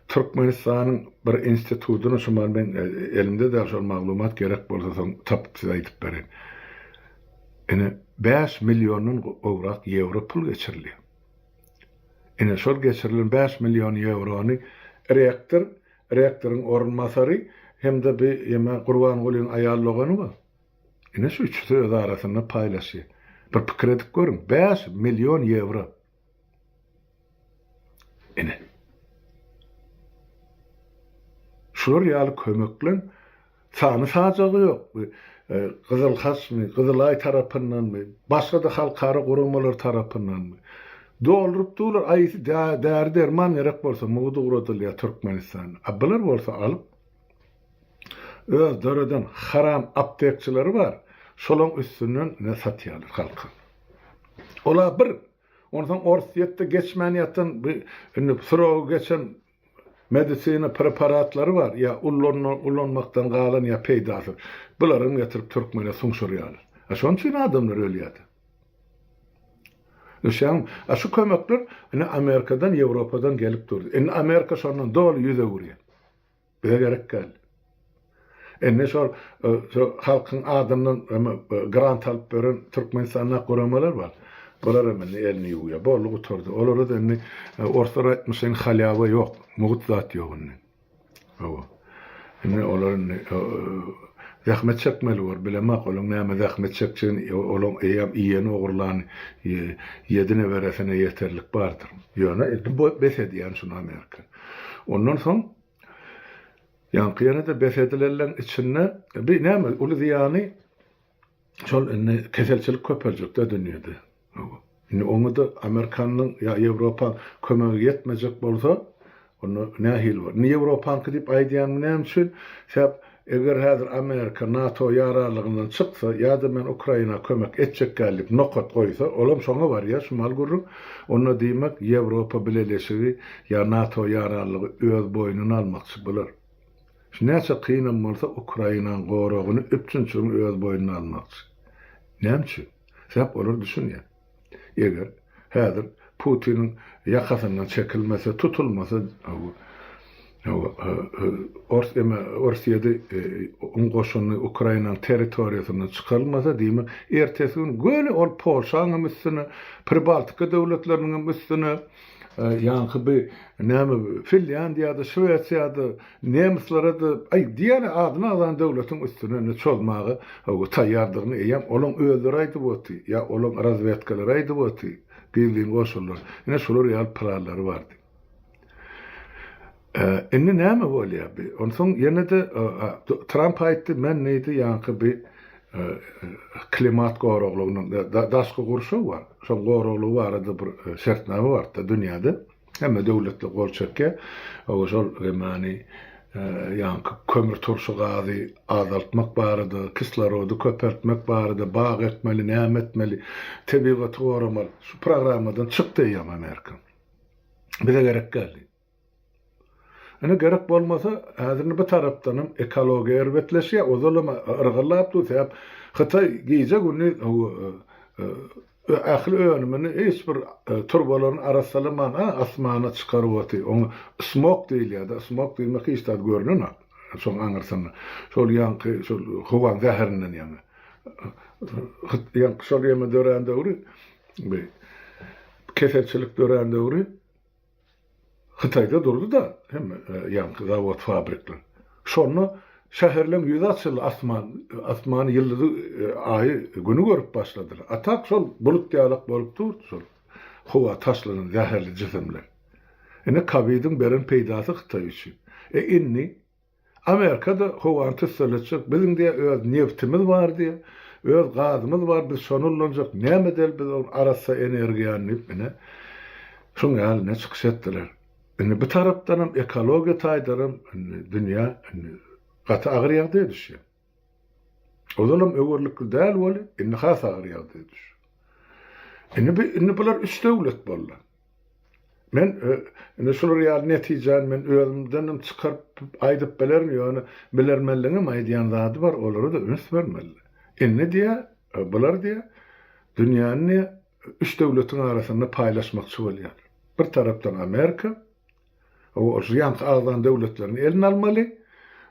Türkmenistanyň bir institutyny şu mal meň elimde däl şol maglumat gerek bolsa soň tapyp size aýdyp bereýin. Ine 5 milliondan gowrak ýewro pul geçirilýär. Ine şol geçirilen 5 million ýewrony rektor, rektoryň orunbasary hem-de bir ýeme Gurbangulyň aýal dogany bar. Ine şu üçüsi öz arasynda paýlaşýar. Bir pikir edip görüň, 5 million ýewro. Ine. Şular ýaly kömekleň sany sajagy ýok. Bu e, Gyzyl Haçmy, Gyzylaý tarapyndanmy, başga-da halkara guramalar tarapyndanmy. Dolduryp durlar, aýsy däri-derman gerek bolsa mugt ugradylýar Türkmenistana. A bular bolsa alyp öz döreden haram aptekçileri bar, şolaň üstünden ne satýarlar halka. Ola bir Onsoň Orsýetde geçmän ýatan bu indi srogy geçen. medisina preparatlary bar, ýa ulanmakdan galan ýa peýdasyz. Bularam getirip türkmene suňşurýarlar. A şonuň üçin adamlar ölýärdi. Düşýäňmi? A şu kömekler indi Amerikadan, Ýewropadan gelip durdy. Indi Amerika şondan doly ýüz öwürýär. Bize gerek däl. Indi şol şo halkyň adyndan grant alyp beren Türkmenistanda guramalar bar. Bular hem indi elini ýuwýar. Boldy gutardy. Olara da indi orslar aýtmyşlaýyn halýawa ýok. Mugt zat ýok indi. Hawa. Indi olar indi zähmet çekmeli bor. Bilemok olaň näme zähmet çekjegini, olaň eýýäm iýeni ogurlany ýedi neberesine ýeterlik bardyr. Ýöne indi bes edýän şuny Amerika. Ondan soň ýaňky ýene-de bes edilenleň içinde bi näme uly zyýany şol indi keselçilik köpeljekdä dünýede. Indi oňa-da Amerikanyň ýa Ýewropaň kömegi ýetmejek bolsa, onda nähili bolar? Indi Ýewropaňky diýip aýdýanym näme üçin? Sebäp Eger häzir Amerika NATO ýararlygyndan çyksa ýa-da men Ukraina kömek etjek däl diýip nokat goýsa, olam şoňa barýar şu mal gürrüň, onda diýmek Ýewropa Bileleşigi ýa NATO ýaranlygy öz boýnuna almakçy bular. Şu näçe kynam bolsa Ukrainaň goragyny, üpjünçiligini öz boýnuna almakçy. Näme üçin? Sebäp olar düşünýär. Eger häzir Putiniň ýakasyndan çekilmese, tutulmasa, ors eme Orsýeti oň goşuny Ukrainanyň territoriýasyndan çykarylmasa, diýmek, ertesi gün göni ol Polşaň hem üstüne, Pribaltika döwletleriniň hem üstüne, ýaňky bi näme Finlýandiýada, Şwesiýada, Nemislerede, aý, diýeli adyny agzan döwletiň üstüne indi çozmaga taýýardygyny eýýäm olaň özleri aýdyp oty, ýa olaň razwedkalary aýdyp oty, gizlin goşunlar. Ine şular ýaly planlary bardy. Indi näme bolýar bi? Onsoň ýene-de Tramp aýtdy, men diýdi, ýaňky bi klimat goraglygynyň, daşky gurşaw bar, şoň goraglygy barada bir şertnama bardy-da dünýäde. Hemme döwletler gol çekýär. Hawa şol hemmäni ýaňky kömür turşy gazy azaltmak barada, kislorody köpeltmek barada, bag ekmeli, näme etmeli, tebigaty goramaly. Şu programmadan çykdy eýýäm Amerika. Bize gerek däl diýip. Ine gerek bolmasa, häzir indi bu tarapdanam ekologiýa erbetleşýär. Ozalam yrgyllap dur, sebäp Hytaý gije-gündiz Ähli önümini hiç bir turbalaryny arassalaman asmana çykaryp otyr. Oňa smog diýilýär-de, smog diýmek hiç zat görnenok şoň aňyrsynda. Şol ýaňky şol howaň zäherinden ýaňa. Ýaňky şol ýeme dörän döwri, keselçilik dörän döwri Hytaýda durdy-da hemme ýaňky zawod fabrikler. Şonda şäherleň ýüzi açyldy asman asmany ýyldyzy aýy güni görüp başladylar. A tak şol bulut ýalak bolup durdy şol howa taşlanan zäherli jisimler. Ine kowidiň beren peýdasy Hytaý üçin. E indi Amerika-da howany tüsseletjek, biziň diýýär öz nebtimiz bar diýýär, öz gazymyz bar, biz şony ullanjak, näme edeli biz ol arassa energiýany diýip ine şuň ýaly ine çykyş etdiler. Indi bu tarapdanam ekologiýa taýdanam indi dünýä indi gaty agyr ýagdaýa düşýär. Ozalam öwerlikli däl weli, indi has agyr ýagdaýa düşdi. Indi bu indi bular üç döwlet boldy. Men indi şular ýaly netijäni men özümdenem çykaryp aýdyp bilerin, ýöne bilermenligiň hem aýdýan zady bar, olara-da üns bermeli. Indi diýýär, bular diýýär, dünýäni diýýär, üç döwletiň arasynda paýlaşmakçy bolýar. Bir tarapdan Amerika, Hawa, şu ýaňky agzan döwletlerini eline almaly.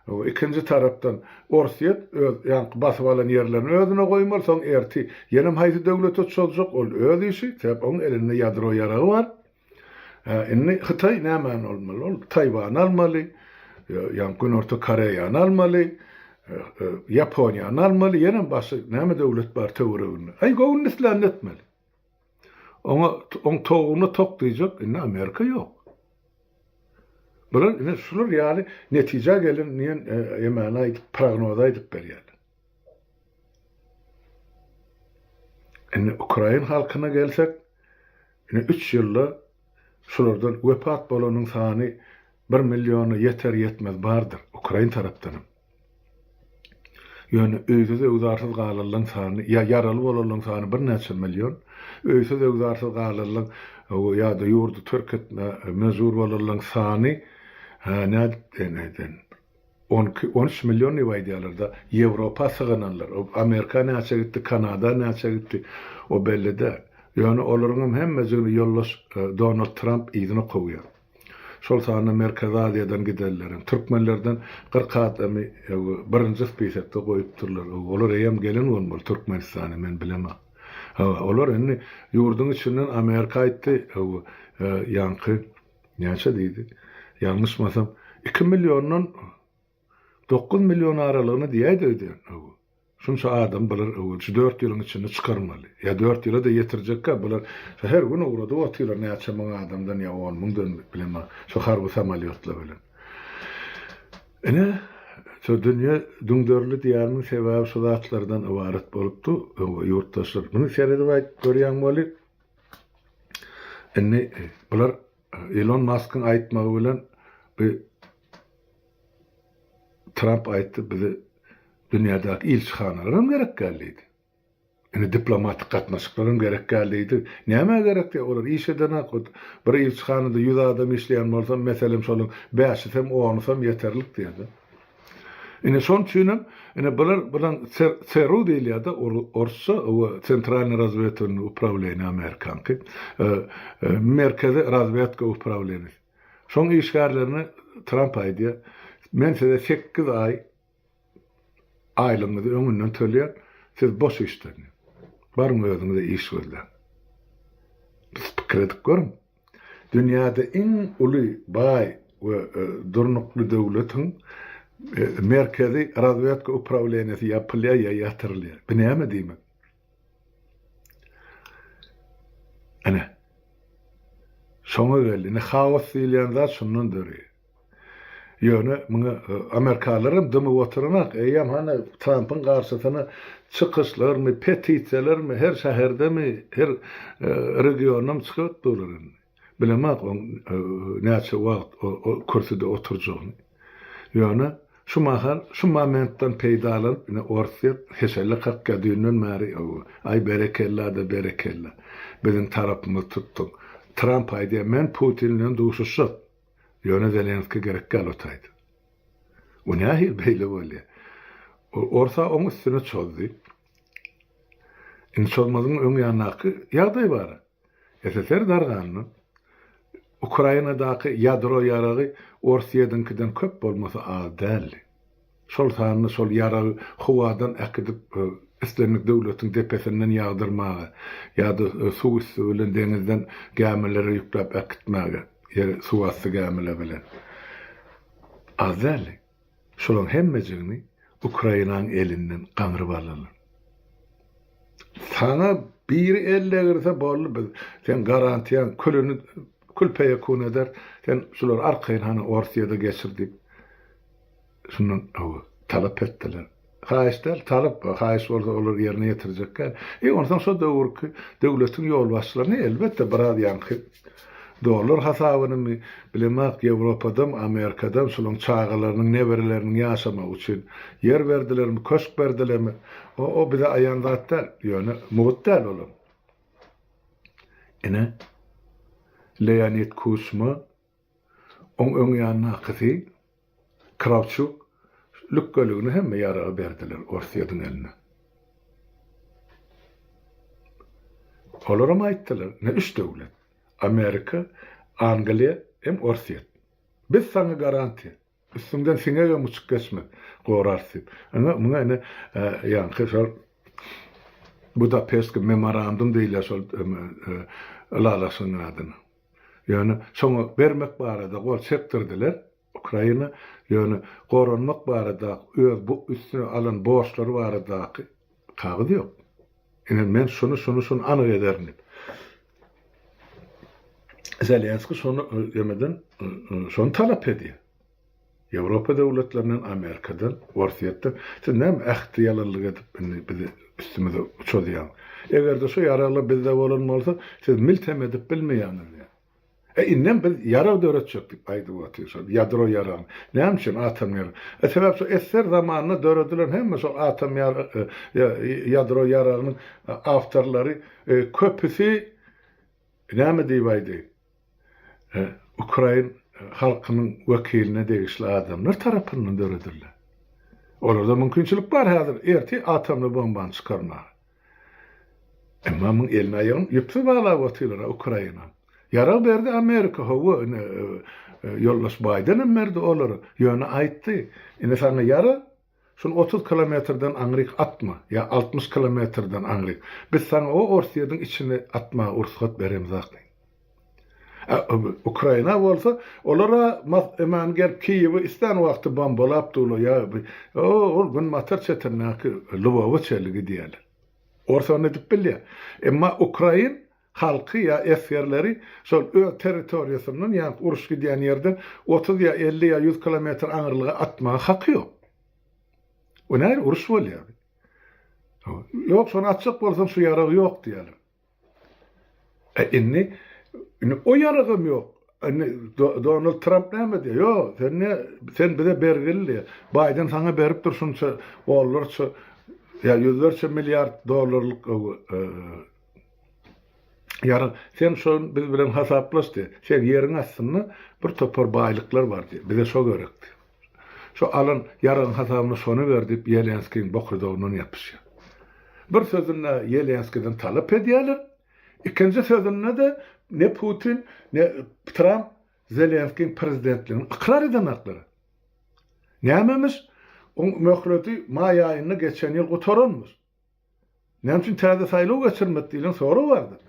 Hawa, ikinji tarapdan Orsýet öz ýaňky basyp alan ýerlerini özüne goýmaly, soň erti ýenem haýsy döwlete çozjak, ol öz işi, sebäp oň elinde ýadro ýaragy bar. Hä, indi Hytaý nämäni almaly? Ol Taýwany almaly, ýaňky Günorta Koreýany almaly, Ýaponiýany almaly, ýenem başga näme döwlet bar töwereginde? Aý, göwnüni islänini etmeli. Oňa oň towugyna tok diýjek indi Amerika ýok. Bular ine şular ýaly netijä gelen diýen emäni aýdyp, prognozy aýdyp berýärler. Indi ukrain halkyna gelsek, ine 3 ýylda şulardan wepat bolanyň sany 1 milliona ýeter-ýetmez bardyr ukrain tarapdanam. Ýöne öýsüz-öwzarsyz galanlaň sany ýa ýaraly bolanlaň sany birnäçe million, öýsüz-öwzarsyz galanlaň ýa-da ýurdy terk etmä mejbur bolanlaň sany. Hä, nädip diýen, 12, 13 million diýip aýdýarlar-da, Ýewropa sygynanlar. O Amerika näçe gitdi, Kanada näçe gitdi, o belli däl. Ýöne olaryň hem hemmejigini ýoldaş Donald Tramp yzyna kowýar. Şol sanda Merkezi Aziýadan gidenlerem. Türkmenlerden 40 adamy birinji spisakda goýupdyrlar. Olar eýýäm gelen bolmaly Türkmenistana, men bilemok. Hawa, olar indi ýurduň içinden Amerika aýtdy, ýaňky Näçe diýdi? Ýalňyşmasam, iki milliondan 9 million aralygyny diýäýdi öýdýän. Hawa. Şunça adam bular öwel şu dört ýylyň içinde çykarmaly. Ýa dört ýyla-da ýetirjekkä bular şu her gün ugradyp otyrlar näçe müň adamdan ýa on müňden bilemok şu harby samolýotlar bilen. Ine, şu dünýe düňderildi diýýärmiň sebäbi şu zatlardan ybarat bolupdy, ýurtdaşlar. Muny seredip aýt görýäň weli, Indi bular Elon Maskyň aýtmagy bilen bu Tramp aýtdy bize dünýädäki ilçihanalar hem gerek däl diýdi. Indi diplomatik gatnaşyklar hem gerek däl diýdi. Nämä gerek diýýär, olar iş edenak. Bir ilçihanada 100 adam işleýän bolsa, meselem şolaryň bäşisem, onusam ýeterlik diýýär. Ine şonuň üçinem ine bular bulan CRU diýilýär-de orsça we Sentralnyý razwedwalnyý uprawleniýe amerikanky Merkezi razwedka uprawleniýesi. Şoň işgärlerine Tramp aýdýar, men size sekiz aý aýlygyňyzy öňünden töleýän, siz boş işden. Baryň özüňize iş gözläň. Biz pikir edip görüň. Dünýäde iň uly, baý we durnukly döwletiň Merkezi razwedka uprawleniýesi ýapylýar ýa ýatyrylýar. Bu näme diýmek? Ine. Şoňa geldi. Ine haos diýilýän zat şundan döreýär. Ýöne muňa amerikanlar hem dymyp oturanok. Eýýäm hany Trampyň garşysyna çykyşlarmy, petisiýalarmy, her şäherdemi, her regiondamy çykyp durlar indi. Bilemok oň näçe wagt o kürsüde oturjagyny. Ýöne şu mahal, şu momentden peýdalanyp ine Orsýet heşelle kakýar düýnden bäri, aý berekella-da berekella. Biziň tarapymyzy tutduň. Tramp aýdýar, men Putin bilen duşuşjak. Ýöne Zelenski gerek däl o taýda. O nähili beýle bolýar? Orsa oň üstüne çozdy. Indi çozmazyň öň ýanyndaky ýagdaý bar. SSR darganda Ukrainadaky ýadro ýaragy Orsýetiňkiden köp bolmasa az däldi. Şol sanda şol ýaragy howadan äkidip islendik döwletiň depesinden ýagdyrmaga ýa-da suw üsti bilen deňizden gämilere ýükläp äkitmäge, ýer suwasty gämiler bilen az däldi. Şolaryň hemmejigini Ukrainanyň elinden gaňryp aldylar. Saňa biri el degirse boldy biz seň garantiýaň külüni kül peýekun eder, sen şulary arkaýyn hany Orsýede geçir diýip Şundan talap etdiler. Haýyş däl, talap. Haýyş bolsa olar ýerine ýetirjek däl. E, onsoň şo döwürki döwletiň ýolbaşçylaryny elbetde biraz ýaňky dollar hasabynymy bilemok, Ýewropadam, Amerikadam şolaryň çagalarynyň, nebereleriniň ýaşamagy üçin ýer berdilermi, köşk berdilermi, o, o bize aýan zat däl. Ýöne mugt däl olam. Ine, Leonid Kuçma Oň öň ýanyndakysy Krawçuk lükgeligini hemme ýaragy berdiler Orsýetiň eline. Olaram aýtdylar, ine üç döwlet, Amerika, Angliýa hem Orsýet. Biz saňa garantiýa. Üstüňden siňegem uçup geçmez, gorarys diýip. Ine, muňa ine ýaňky şol Budapeştki memorandum diýilýär şol ylalaşygyň adyna. Ýöne şoňa bermek barada gol çekdirdiler Ukraina, ýöne goranmak baradaky öz bu üstüne alan borçlary baradaky kagyz ýok. Ine men şuny şuny şuny anyk ederin diýip. Zelenskiý şony ýemeden şony talap edýär. Ýewropa döwletlerinden, Amerikadan, Orsýetden siz näme ähti ýalanlyk edip indi bizi üstümize çozýaňyz. Eger-de şu ýaraglar bizde bolan bolsa siz milt hem edip bilmeýäňiz diýýär. E indem biz ýarag döretjek diýip aýdyp otyr şol ýadro ýaragyny. Näme üçin atom ýaragy? E sebäp şu SSR zamanynda döredilen hemme şol atom ýadro ýaragynyň awtorlary köpüsi näme diýip aýdaýyn? Ukrain. halkynyň wekiline degişli adamlar tarapyndan döredildi. Olarda mümkinçilik bar häzir ertir atomly bombany çykarmaga. Emma muň elini aýagyny ýüpsüz baglap otyrlar Ukraina. Ýarag berdi Amerika hawa ine ýoldaş Baýden hem berdi olara. Ýöne aýtdy, ine saňa ýarag, şuny 30 kilometrden aňryk atma ýa 60 kilometrden aňryk. Biz saňa o Orsýetiň içine atmaga ursgat beremzok diýdi. Ukraina bolsa olara eman gelip Kiýewi islän wagty bombalap durlar ýa ol günbatar çetindäki Lwowa çenli gidýärler. Ors ony edip bilýär. Emma ukrain halky ýa esgerleri şol öz territoriýasyndan ýa uruş gidýän ýerden 30 ýa 50 ýa 100 kilometr aňyrlyga atmaga haky ýok. O nähili uruş bolýar? Ýok, şony atjak bolsaň şu ýarag ýok diýýärler. E indi indi o ýaragam ýok. Indi Donald Tramp näme diýýär? Ýok, sen ne sen bize bergili diýýär. Baýden saňa beripdir şunça onlarça ýa ýüzlerçe milliard dollarlyk e, ýarag. Sen şo biz bilen hasaplaş diýýär. Sen ýeriň astynda bir topar baýlyklar bar diýýär. Bize şo gerek diýýär. Şo alan ýaragyň hasabyna şony ber diýip Ýelenskiň bokurdagyndan ýapyşýar. Bir sözünde Ýelenskiden talap edýärler, ikinji sözünde-de ne Putin, ne Tramp Zelenskiň prezidentligini ykrar edenaklar. Nämemiş? Oň möhleti maý aýynda geçen ýyl gutaranmyş. Näme üçin täze saýlaw geçirmedi diýlen sorag bardyr.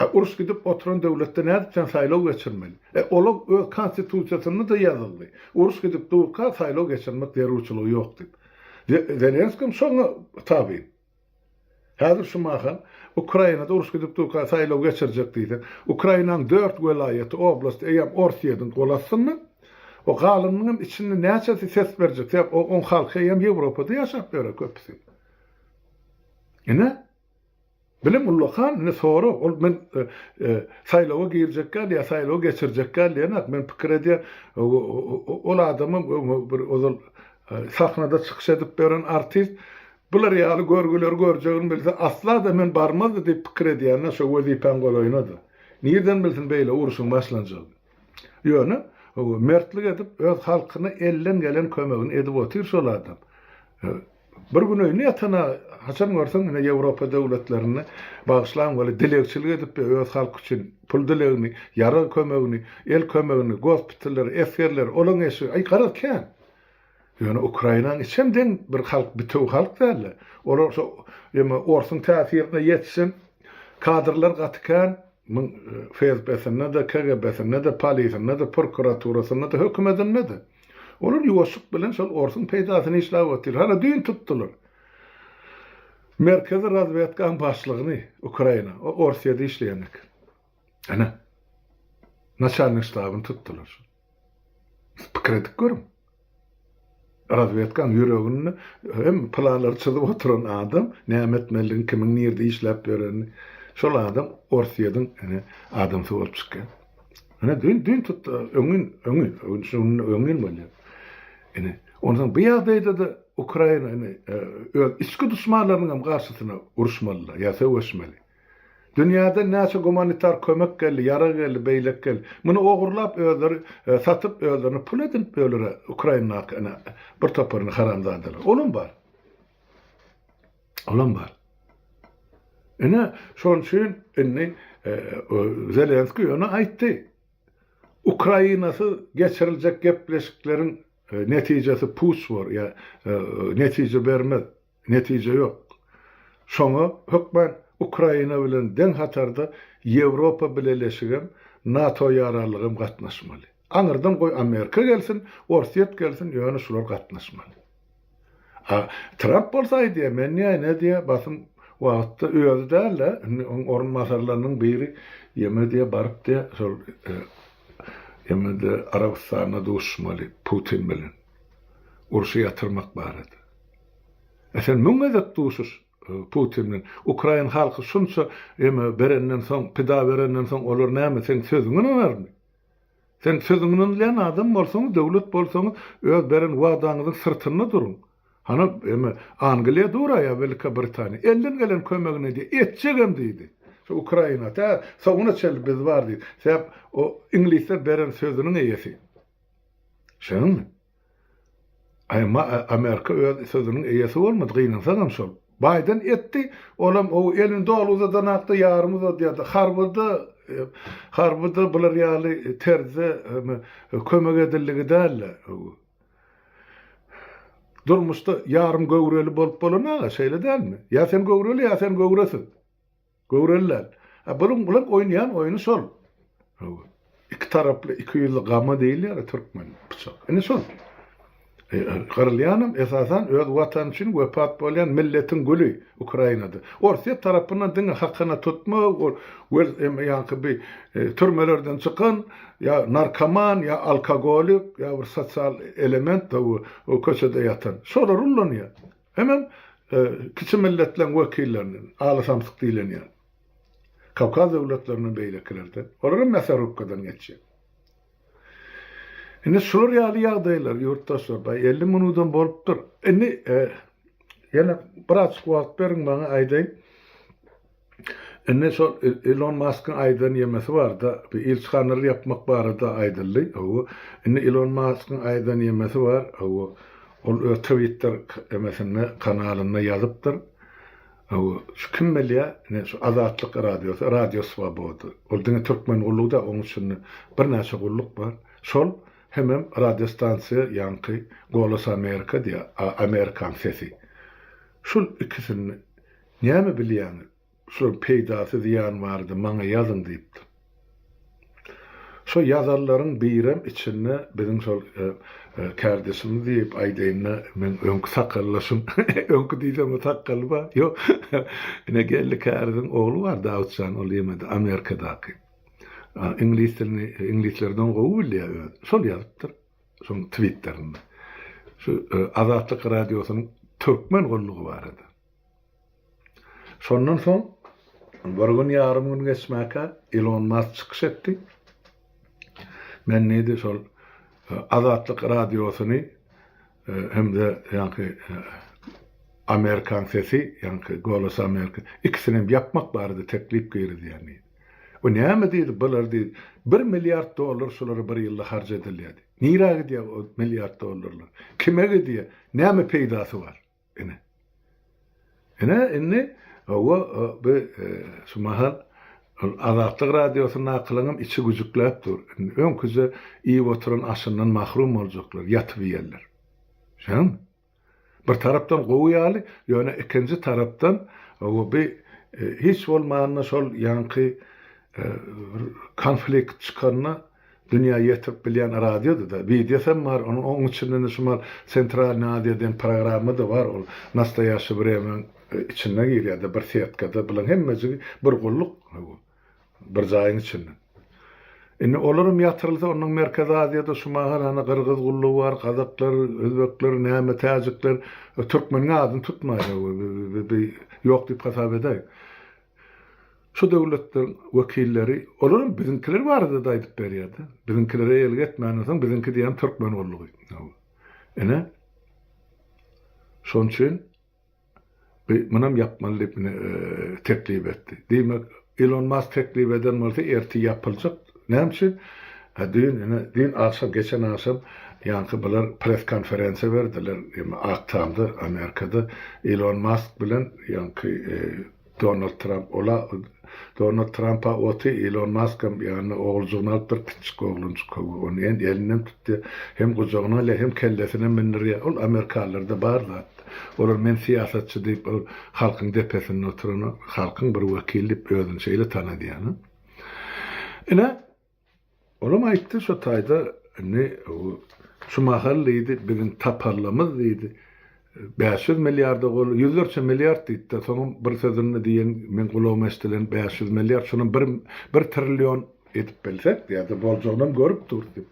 E, uruş gidip oturan döwletde nädip sen saýlaw geçirmeli? E, olar öz konstitusiýasynda-da ýazyldy. Uruş gidip durka saýlaw geçirmek zerurçylygy ýok diýip. Zelenskiý hem şoňa tabyn. Häzir şu mahal Ukrainada uruş gidip durka saýlaw geçirjek diýseň, Ukrainanyň dört welaýaty, oblasty eýýäm Orsýetiň gol astynda. O galanynyň hem içinde näçesi ses berjek? Sebäp oň halky eýýäm Ýewropada ýaşap ýör köpüsi. Ine, bilim ullakan, indi sorag, ol men e, e, saýlawa girjek gel ýa saýlaw geçirjek gel diýenak, men pikir edýän, ol adamam bir ozal e, sahnada çykyş edip beren artist, bular ýaly görgüleri görjegini bilse, asla-da men barmazdy diýip pikir edýän-de şo wezipäň golaýyna-da. Nirden bilsin beýle urşuň başlanjagyny. Ýöne, mertlik edip, öz halkyna elden gelen kömegini edip otyr şol adam. Bir gün öýünde ýatana haçan görseň ine Ýewropa döwletlerinde bagyşlaň weli dilegçilik edip öz halky üçin pul dilegini, ýarag kömegini, el kömegini, gospitalleri, esgerleri, olaň eşigi, aý garaz kän. Ýöne Ukrainanyň içem deň bir halk, bitewi halk däldi. Olar şo eme orsuň täsirine ýetişen kadrlar gaty kän, muň FSB-sinde-de, KGB-sinde-de, polisinde-de, prokuraturasynda-da, hökümetinde-de. Olar ýuwaşlyk bilen şol orsuň peýdasyny işläp otyr. Hana düýn tutdular. Merkezi razwedkaň başlygyny Ukraina, o Orsýede işleýän eken. Ana. Naçalnik ştabyny tutdular. Siz pikir edip görüň. Razwedkaň ýüreginde hem planlary çyzyp oturan adam, näme etmelidigini, kimiň nirde işläp ýörenini, şol adam Orsýetiň ine adamsy bolup çykýar. Ine düýn düýn tutdy, öňňin, öňňin, şunda öňňin bolýar. Ine, onsoň bu ýagdaýda-da Ukraina ine öz içki duşmanlarynyň hem garşysyna uruşmalylar ýa söweşmeli. Dünýäden näçe gumanitar kömek geldi, ýarag geldi, beýleki geldi. Muny ogurlap özleri satyp özlerine pul edinip ýörler Ukrainadaky ine bir toparyny haramzadalar. Olam bar. Olam bar. Ine şonuň üçin indi Zelenskiý ýöne aýtdy. Ukrainasyz geçiriljek gepleşikleriň netijesi puç bor ýa netije bermez. Netije ýok. Şoňa hökman Ukraina bilen deň hatarda Ýewropa Bileleşigem, NATO ýaranlygam gatnaşmaly. Aňyrdan goý Amerika gelsin, Orsýet gelsin, ýöne şular gatnaşmaly. A Tramp bolsa aýdýar, men diýýär, ine diýýär, basym wagtda özi däl-de, indi oň orunbasarlarynyň biri ýeme diýýär, baryp diýýär, şol ýemede Arabystanda duşuşmaly Putin bilen. Urşy ýatyrmak barada. E sen müň gezek duşuş Putin bilen. Ukrain halky şunça eme berenden soň, pida berenden soň olar näme seň sözüňe ynanarmy? Sen sözüňe ynanylýan adam bolsaňyz, döwlet bolsaňyz öz beren wadaňyzyň syrtynda duruň. Hany eme Angliýa dur-a ýa Welikobritaniýa. Elden gelen kömegini edýär, etjegem diýdi. Şu Ukraina tä soňuna çenli biz bar diýdi. Sebäp o iňlisler beren sözüniň eýesi. Şeňmi? Emma Amerika öz sözüniň eýesi bolmady, gynansagam şol. Baýden etdi, olam o elini doly uzadanakda ýarym uzadýardy. Harbyda harbyda bular ýaly terzde kömek edildigi däldi. Durmuşda ýarym göwreli bolup bolan-a, şeýle dälmi? Ýa sen göwreli, ýa sen göwresiz. Göwreli däl. A buluň bular oýnaýan oýny şol. Hawa. Iki taraply, iki ýüzli gama diýilýär türkmen pyçak. Ine şol. E, gyrylýanam esasan öz watany üçin wepat bolýan milletiň güli Ukrainada. Orsýet tarapyndan diňe hakyna tutma, ol wel ýaňky bi e, türmelerden çykan ýa narkoman, ýa alkogolik, ýa bir sosial element o köçede ýatan. Şolar ullanýar. Hemem kiçi milletleň wekillerinden, Aly samsyk diýlen ýaly. Kawkaz döwletlerinden beýlekilerden. Olar hem mäsarubkadan geçýär. Indi şular ýaly ýagdaýlar ýurtdaşlar, baý 50 minudam bolupdyr. Indi ýene birazjyk wagt beriň maňa aýdaýyn. Indi şol Ilon Maskyň aýdan ýemesi barda, bir ilçihanalary ýapmak barada aýdyldy, hawa. Indi Ilon Maskyň aýdan ýemesi bar, hawa. Ol öz Twitter emesinde, kanalynda ýazypdyr. Hawa, şu kim bilýär, ine şu Azatlyk radiosy, Radio Swoboda. Ol diňe türkmen gullugy däl, onuň içinde birnäçe gulluk bar. Şol hemem radiostansiýa ýaňky Golos Amerika diýýär, Amerikaň sesi. Şul ikisini Näme bilýäňiz? Şularyň peýdasy zyýany barada maňa ýazyň diýipdir. Şo ýazanlaryň birem içinde biziň şol kärdeşimiz diýip aýdaýynda meň öňki sakallaşym, öňki diýsem o sakgaly bar, ýok, ine Geldi Käriziň ogly bar Dawutjan ol ýemede Amerikadaky. Iňlis dilini iňlislerden gowy bilýär özi. Şol ýazypdyr. Şoň twitterinde. Şu Azatlyk radiosynyň türkmen gullugy barada. Şondan soň bir gün ýarym gün geçmäkä Ilon Mask çykyş etdi. Men diýdi şol Azatlyk radiosyny hem-de ýaňky Amerikan sesi, ýaňky Golos Amerika ikisini hem ýapmak barada teklip girizýän diýdi. O näme diýdi, bular diýdi, bir milliard dollar şulara bir ýylda harç edilýär diýdi. Nirä gidýär o milliard dollarlar? Kime gidýär? Näme peýdasy bar? Ine. Ine, indi, hawa, bu şu mahal ol Azatlyk radiosyndakylaryňam içi güjükläp dur. Indi öňküje iýip oturan aşyndan mahrum boljaklar, ýatyp iýerler. Şeňmi? Bir tarapdan gowy ýaly, ýöne ikinji tarapdan, hawa, bu hiç bolmanda şol ýaňky bir konflikt çykanda Dünýä ýetirip bilýän radioda-da, wideosam bar, onuň oň içinde-de şu mal Sentralnyý Aziýa diýen programma-da bar, ol Nastoýaşşe wremýaň içinde girýär-de, bir setkada, bulaň hemmejigi bir gulluk, bir jaýyň içinde. Indi olaram ýatyrylsa, onnoň Merkezi Aziýada şu mahal hany gyrgyz gullugy bar, gazaklar, özbekler, näme, täjikler, türkmeniň adyny tutmaýlar, ýok diýip hasap edäýiň. Şu döwletleriň wekilleri, olaram biziňkiler barada-da aýdyp berýär-de. Biziňkilere eýelik etmänden soň biziňki diýýän türkmen gullugy. Ine, şonuň üçin bi munam ýapmaly diýip ine teklip etdi. Diýmek, Ilon Mask teklip eden bolsa ertir ýapyljak. Näme üçin? Hä düýn ine, düýn agşam, geçen agşam ýaňky bular press-konferensiýa berdiler, Ak Tamda, Amerikada Ilon Mask bilen ýaňky Donald Tramp ola Donald Trampa oty Elon Maskam ýanyna oguljygyny alypdyr kiçjik oglanjyk hawa ony hem elinden tutýa hem gujagyna alýa hem kellesine mündirýä ol amerikalylarda bar zat olar men syýasatçy diýip ol halkyň depesinde oturanok halkyň bir wekili diýip özüni şeýle tanadýan ine Olam aýtdy şo taýda indi şu mahal diýdi biziň taparlamyz diýdi 500 milliarda gol ýüzlerçe milliard diýdi-de soňam bir sözünde diýen meň gulagyma eşdilen 500 milliard şonam bir bir trillion edip bilsek ýa-da boljagynam görüp dur diýip.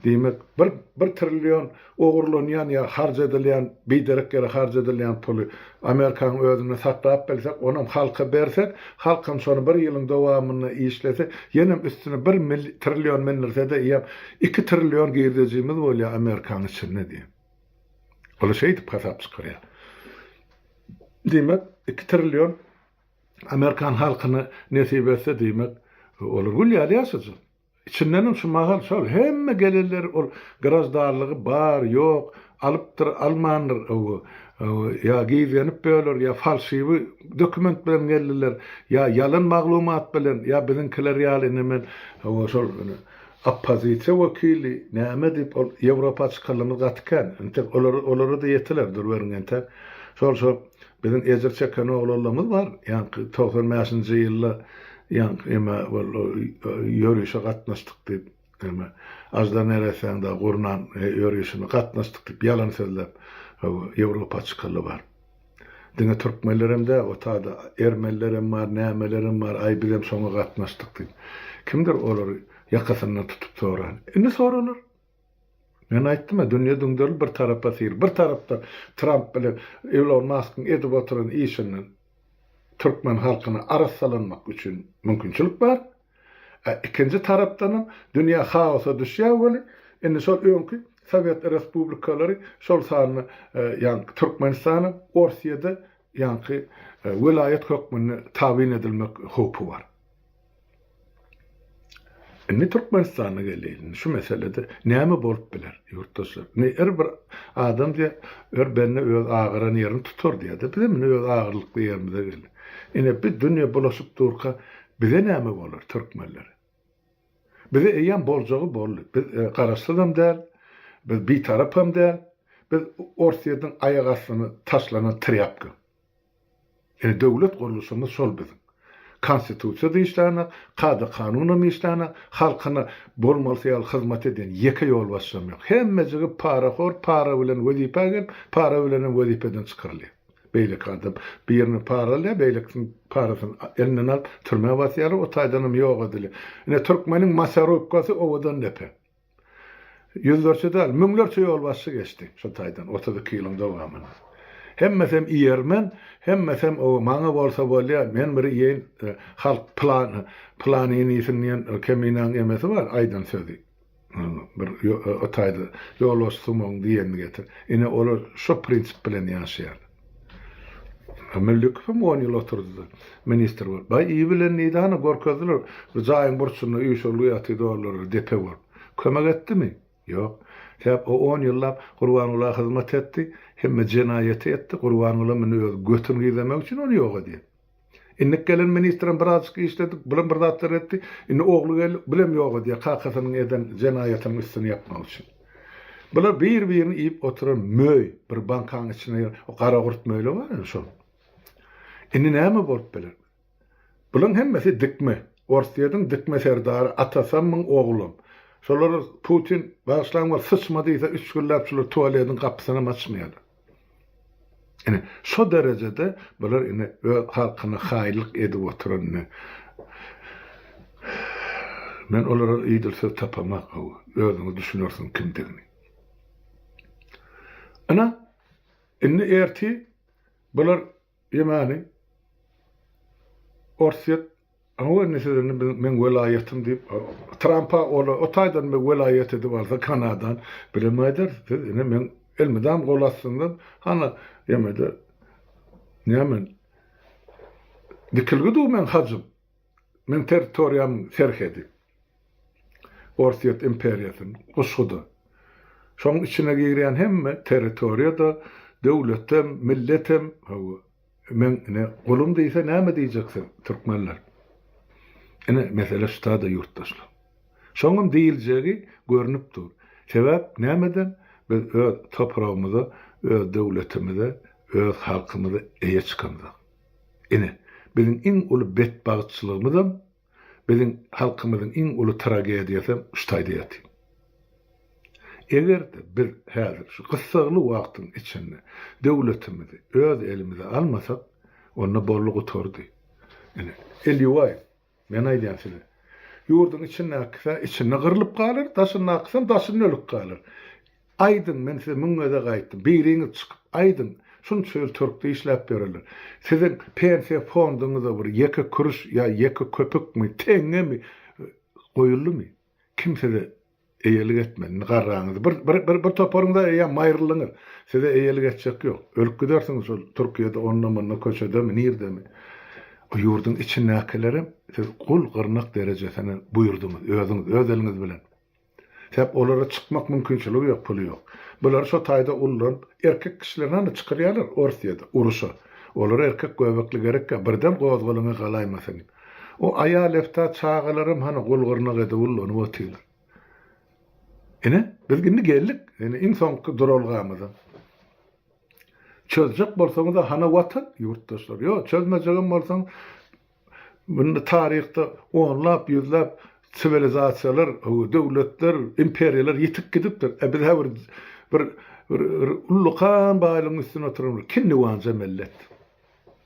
Diýmek bir bir trillion Ogurlanýan ýa harç edilýän, biderek ýere harç edilýän puly Amerikanyň özünde saklap bilsek, onam halka bersek, halkam şony bir ýylyň dowamynda işlese, ýenem üstüne bir mil trillion mindirsede eýýäm iki trillion girdejimiz bolýar Amerikanyň içinde diýýär. Olar şeýdip hasap çykarýar. Diýmek, iki trillion. Amerikan halkyna nesip etse diýmek, olar gül ýaly ýaşajak. Içindenem şu mahal şol hemme gelenler ol graždanlygy bar, ýok, alypdyr, almandyr, ýa gizlenip böler, ýa falşiwi dokument bilen geldiler, ýa ýalan maglumat bilen, ýa biziňkiler ýaly indi men şol oppozisiýa wekili näme diýip ol Ýewropa çykanlarymyz gaty kän. Entek olara olara-da ýetiler, duruberiň entek. Şol şol Biziň ejir çeken oglanlarymyz bar, ýaňky 95-nji ýylda ýaňky eme ol ýörişe gatnaşdyk diýip, eme Aždar neressäň dagy gurnan ýörişine gatnaşdyk diýip ýalan sözläp Ýewropa çykaly bar. Diňe türkmenlerem däl, o taýda ermenilerem bar, nämelerem bar, aý bizem şoňa gatnaşdyk diýip. Kimdir olary ýakasyndan tutup soran. Indi soralar. Men aýtdym-a, dünýe düňderil bir tarapa syr. Bir tarapdan Tramp bilen Elon Maskyň edip oturan işinden türkmen halkyna arassalanmak üçin mümkinçilik bar. A ikinji tarapdanam dünýä haosa düşýär weli, indi şol öňki sowet respublikalary, şol sanda ýaňky Türkmenistanam Orsýede ýaňky welaýat hökmünde tabyn edilmek howpy bar. Indi Türkmenistana geleýin. Indi şu meselede näme bolup biler, ýurtdaşlar? Indi her bir adam diýýär, her bende öz agyran ýerini tutar diýýär-de. Bizem indi öz agyrlykly ýerimize geldik. Ine, bi dünýe bulaşyp durka, bize näme bolar, türkmenlere? Bize eýýäm boljagy boldy. Biz garaşsyzam däl, biz bitarapam däl. Biz Orsýetiň aýak astyna taşlanan trýapka. Ine döwlet gurluşymyz şol biziň. Konstitusiýa-da işlänok, kada-kanunam işlänok, halkyna bolmalysy ýaly hyzmat edýän ýeke ýolbaşçam ýok. Hemmejigi parahor, para bilen wezipä gelip, para bilenem wezipeden çykarylýar. Beýleki adam birini para alýar, beýlekisiniň parasyny elinden alyp türmä basýarlar, o taýdanam ýok edilýär. Ine türkmeniň masarubkasy owadan depe. Ýüzlerçe däl, müňlerçe ýolbaşçy geçdi şo taýdan 32 ýylyň dowamynda. Hemmesem iýermen, hemmesem o maňa bolsa bolýar, men bir iýeýin, e, halk plan, planyny iýsin diýen e, Keminäň emesi bar, aýdan sözi. Bir e, o taýda ýolbaşçy sumagyň diýenini getir. Ine olar şo prinsip bilen ýaşaýarlar. Müllükowam on ýyl oturdy-da, ministr bolup. Baý, iýi bilen diýdi, hany görkezdiler, bir jaýyň burçunda üýşürlgi ýatydy olar depe bolup. Kömek etdimi? Ýok. Sebäp o on ýyllap Gurbangula hyzmat etdi, hemme jenaýaty etdi, Gurbangulam indi öz götüni gizlemek üçin ony ýok edýär. Indik gelen ministrem birazjyk işledi, bulam bir zatlar etdi. Indi ogly geldi, bulem ýok edýär kakasynyň eden jenaýatynyň üstüni ýapmak üçin. Bular bir-birini iýip oturan möý, bir bankaň içine giren o garagurt möýler bar indi şol. Indi näme bolup biler? Bulaň hemmesi dikme. Orsýetiň dikme serdary atasam myň oglam. Şolara Putin bagyşlaň bol syçma diýse üç günläp şular tualediň gapysynam açmaýarlar. Ine, şo derejede bular ine öz halkyna haýynlyk edip oturan ine. Men olara idil söz tapamak, özüňiz düşünersiňiz kimdigini. Ine, indi ertir bular Ýemeni Orsýet Hawa indi siz indi biziň meň welaýatym diýip Trampa ola o taýdan bir welaýat edip alsa Kanadan bilem aýdar siz ine meň elmydam gol astynda hana ýemede näme dikilgi dur meň hajym meň territoriýamyň serhedi. Orsýet imperiýasynyň guşgudy. Şoň içine girýän hemme territoriýa-da, döwletem, milletem, hawa, meň ine gulum diýse näme diýjek siz, türkmenler? Ine, mesele şutada ýurtdaşlar. Şoňam diýiljegi görnüp dur. Sebäp nämeden? Biz öz topragymyza, öz döwletimize, öz halkymyza eýe çykamzok. Ine, biziň iň uly betbagtçylygymyzam Biziň halkymyzyň iň uly tragediýasam şu taýda ýatyr. Eger-de biz häzir şu gyssagly wagtyň içinde döwletimizi öz elimize almasak, onda boldy gutardy. Ine, el ýuwaýyň, men aýdýan size. Ýurduň içindäkisi içinde gyrlyp galar, daşyndakysam daşynda ölüp galar. Aýdyň, men size müň gezek aýtdym, biriňiz çykyp aýdyň, şunça ýyl türkde işläp ýörenler, siziň pensiýa fonduňyza bir ýeke kürüş ýa ýeke köpükmi, teňňemi goýuldymy? Kim size eýelik etmeli? Indi garraňyz, bir, bir, bir, bir toparyňyz-a eýýäm maýryldyňyz, size eýelik etjek ýok. Ölüp gidersiňiz şol Türkiýede, onda-munda, köçedemi, nirdemi. Bu ýurduň içindäkilerem siz gul gyrnak derejesine buýurdyňyz, özüňiz, öz eliňiz bilen. Sebäp olara çykmak mümkinçiligi ýok, puly ýok. Bulary şo taýda ullanyp, erkek kişilerini hany çykyrýarlar Orsýede, uruşa. Olara erkek göbekli gerekkä, birden gozgalaňa galaýmasyn diýip. O aýal-eftat çagalaram hany gul-gyrnak edip ullanyp otyrlar. Ine, biz indi geldik, ine iň soňky duralgamyza. Çözjek bolsaňyz-a hana watan, ýurtdaşlar. Ýok, çözmejegem bolsaň, munda taryhda onlap, ýüzläp siwilizasiýalar, döwletler, imperiýalar ýitip gidipdir. E biz hä bir bir bir ullakan baýlygyň üstünde oturan bir kinniwanja millet.